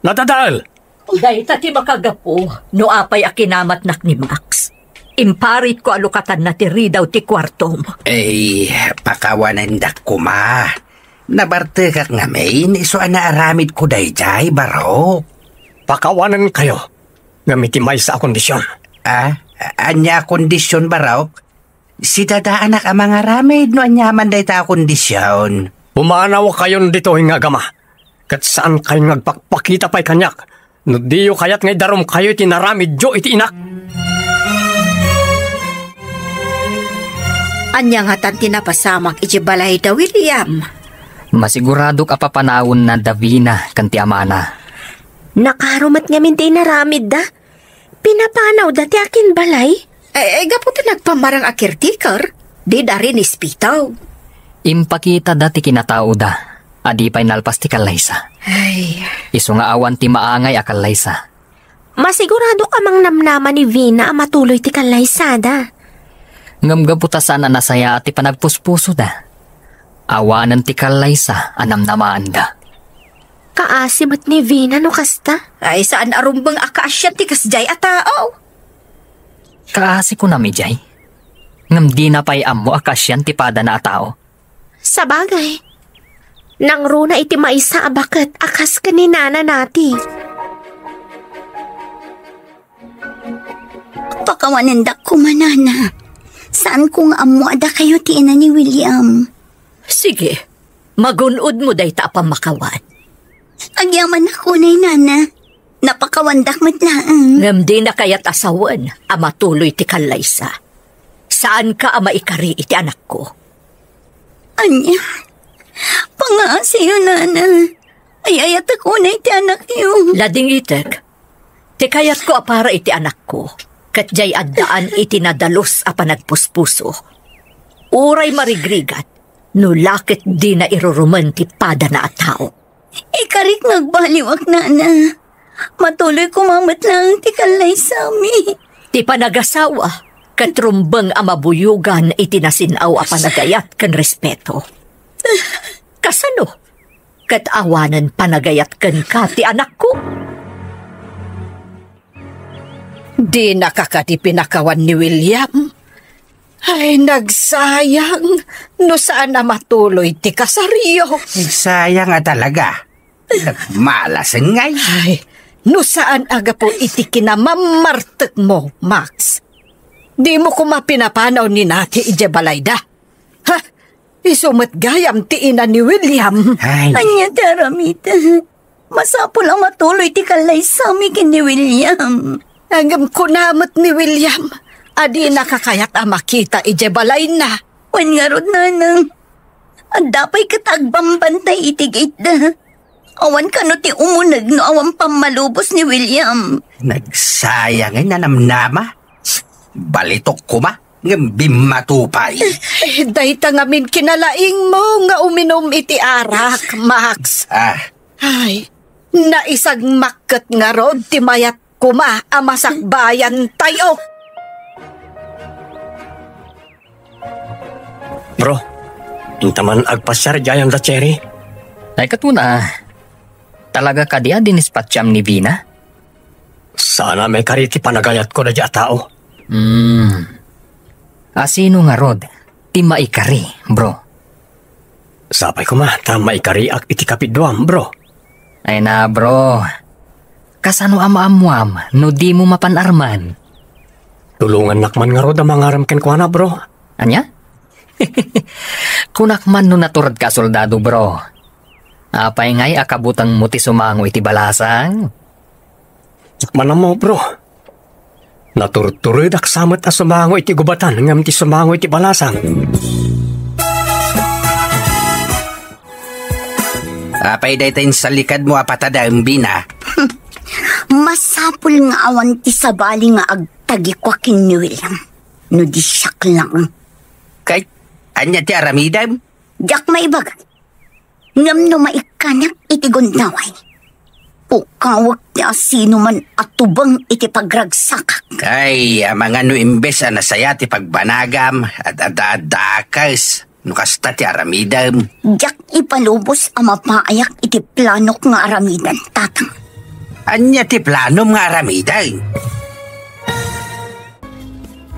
Nadadael! Dayta ti makagapu no apay a kinamatnak ni Max. Imparitko a lukatanna ti ridaw ti kuartom. Ay, pakawanendak koma. Nabartekak ngamin isu a naaramidko daydiay, Barok. Pakawanenkayo, ngem iti maysa a kondisyon. Ah, ania a kondisyon, Barok? Sidadaanak a mangaramid no aniaman dayta a kondisyon. Pumanawkayon ditoy nga agama, ket saankayon nga agpakpakita pay kaniak no diyo kayat nga idarumkayo iti naramidyo iti inak. Ania ngatan ti napasamak iti balayda, William? Masiguradok a papanawenna da Vina ken ti amana. Nakaro met ngamin ti inaramidda. Pinapanawda ti akinbalay? Eh, eh, gapu ta nagpammarang a caretaker, di da rin ispitaw. Impakitada ti kinataoda a di pay nalpas ti kallaysa. Ay. Isu nga awan ti maangay a kallaysa. Masigurado ka mang namnama ni Vina a matuloy ti kallaysada. Ngem gapu ta saan a nasayaat ti panagpuspusoda, awanen ti kallaysa a namnamaanda. Kaasi met ni Vina no kasta. Ay, saan a rumbeng a kaasian ti kasdiay a tao. Kaasi kunam idiay. Ngem dina pay ammo a kaasian ti padana a tao. Sabagay, nangruna iti maysa a baket a kas ken ni Nana Nati. Pakawanendak koma, Nana. Saanko nga ammo a dakayo ti ina ni William. Sige, magun-odmo dayta a pammakawan. Agyamanak unay, Nana. Napakawandak met laeng. Ngem dina kayat a sawen a matuloy ti kallaysa. Saanka a maikari iti anakko. Ania? Pangaasiyo, Nana. Ay-ayatek unay ti anakyo. Ladingitek. Ti kayatko a para iti anakko, ket diay addaan iti nadalus a panagpuspuso. Uray marigrigat, no la ket dina irurumen ti padana a tao. Ikarik nga agbaliwak, Nana. Matuloy koma met laeng ti kallaysami. Ti panagasawa, ket rumbeng a mabuyogan iti nasin-aw a panagayat ken respeto. Kasano? Ket awanen panagayat kenka ti anakko. Dinaka kadi pinakawan ni William? Ay, nagsayang no saan a matuloy ti kasaryo. Nagsayang a talaga. Nagmalasengngay. Ay, no saan a gapu iti kinamammartekmo, Max. Dimo koma pinapanaw ni Nati idiay balayda. Ha? Isu met gayam ti ina ni William. Ay. Ania ti aramidek? Masapul a matuloy ti kallaysami ken ni William. Ngem kuna met ni William a dinaka kayat a makita idiay balayna. Wen ngarud, Nanang, Adda pay ket agbambantay iti gate-da. Awan kano ti umuneg no awan pammalubos ni William. Nagsayang nga namnama. Balitok koma, ngem bimmato pay. Eh, dayta ngamin kinalaingmo nga uminum iti arak, Max. Ah. Ay, naisagmak ket ngarud ti mayat koma a masakbayantayo. Bro, inta man agpasiar diay da Cherry. Ay, katuna, talaga kadi a dinispatcham ni Vina? Saan a maikari ti panagayatko daydiay a tao. Hmm. A sino ngarud ti maikari, bro? Sapay koma ta maikariak iti kapiduam, bro. Ay na, bro. Kasano a maammuam no dimo mapan-arman? Tulongannak man ngarud a mangaram kenkuana, bro. Ania? Kunak man no naturedka a soldado, bro. Apay ngay a kabutengmo ti sumango iti balasang? Diak man ammo, bro. Naturturedak sa met a sumango iti gubatan ngem ti sumango iti balasang. Apay dayta insalikadmo a patadem, Vina? Masapul nga awan ti sabali nga agtagikua ken ni William. No di siak lang. Kay, ania ti aramidem? Diak maibaga. Ngem no maikkanak iti gundaway, pukawek ti asinoman a tubeng iti pagragsakak. Ay, amangan no imbes a nasaya ti pagbanagam, ad-adda-addakes, no kasta ti aramidem. Diak ipalubos a mapaayak iti planok nga aramiden, Tatang. Ania ti planom nga aramiden?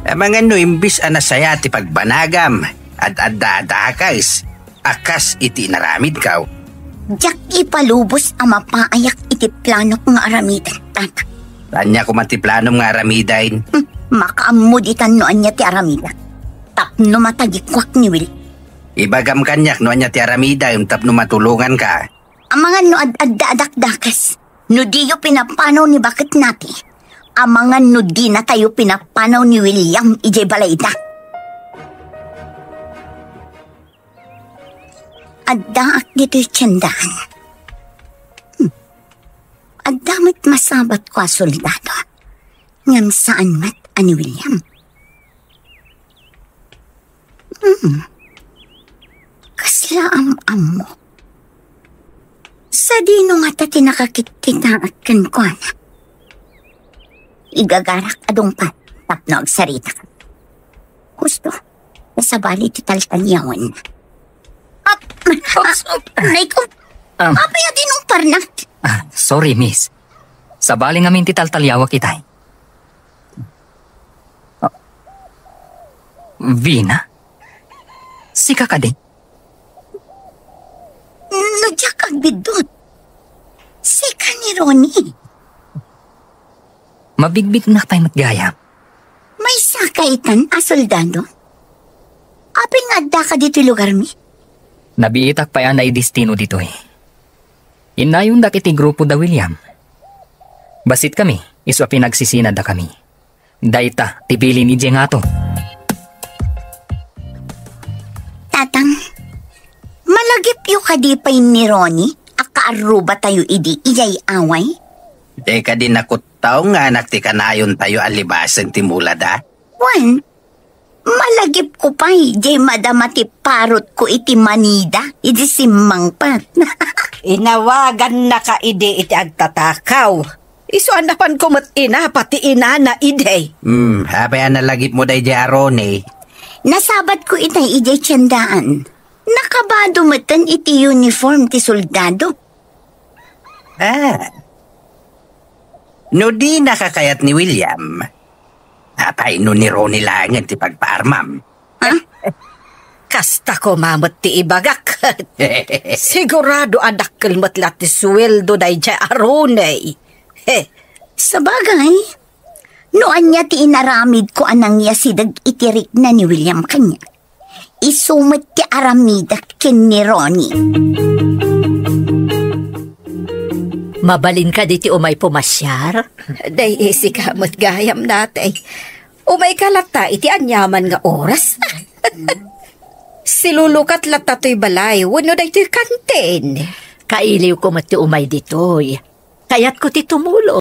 Amangan no imbes a nasaya ti pagbanagam, ad-adda-addakes, a kas iti inaramidko. Diak ipalubos a mapaayak iti planok nga aramiden, Tatang. Ania koma ti planom nga aramiden? Hmm, makaammo ditan no ania ti aramidak. Tapno matagikuak ni Will. Ibagam kaniak no ania ti aramidem tapno matulonganka. Amangan no ad-adda a dakdakes. No diyo pinapanaw ni Bakit Nati, amangan no dinatayo pinapanaw ni William idiay balayda. Addaak ditoy tiendaan. Hmm. Adda met masabatko a soldado. Ngem saan met a ni William. Hmm. Kasla am-ammo. Sadino ngata ti nakakitkitaak kenkuana? Igagarak a dungpat tapno agsaritak. Husto, ta sabali ti taltaliawen. Ap-, Oops, oops. Aray ko. Um. Apay a dinungparnak? Ah, sorry, miss. Sabali ngamin ti taltaliawak itay. Ah. Vina? Sika kadi? No diak agbiddut, sika ni Ronnie. Mabigbignak pay met gayam. Maysaka itan a soldado? Apay nga addaka ditoy lugarmi? Nabiitak pay a naidestino ditoy. Innayondak iti grupo da William. Bassit kami, isu a pinagsisina dakami. Dayta ti bilin idiay ngato. Tatang, malagipyo kadi pay ni Ronnie a kaarrubatayo idi idiay away? Dika kadi nakuttaw nga anak ti kanayontayo a libasen ti mulada? Wen, malagipko pay diay madama ti parotko iti Manila idi simmangpet. Inawagannaka idi iti agtatakaw. Isu a napanko met inapa ti inana idi. Hmm, apay a nalagipmo daydiay a Ronnie? Nasabatko itay idiay tiendaan. Nakabado metten iti uniform ti soldado. Ah. No dinaka kayat ni William, apay no ni Ronnie laengen ti pagpaarmam? Ha? Kasta koma met ti ibagak. Sigurado a dakkel met la ti sueldo daydiay a Ronnie. He. Sabagay, no ania ti inaramidko a nangyasideg iti rikna ni William kaniak, isu met ti aramidak ken ni Ronnie. Mabalin kadi ti umay pumasiar? Day, sika met gayam, Nati. Umayka latta iti aniaman nga oras. Silulukat latta toy balay wenno daytoy kantin. Kailiwko met ti umay ditoy. Kayatko ti tumulong.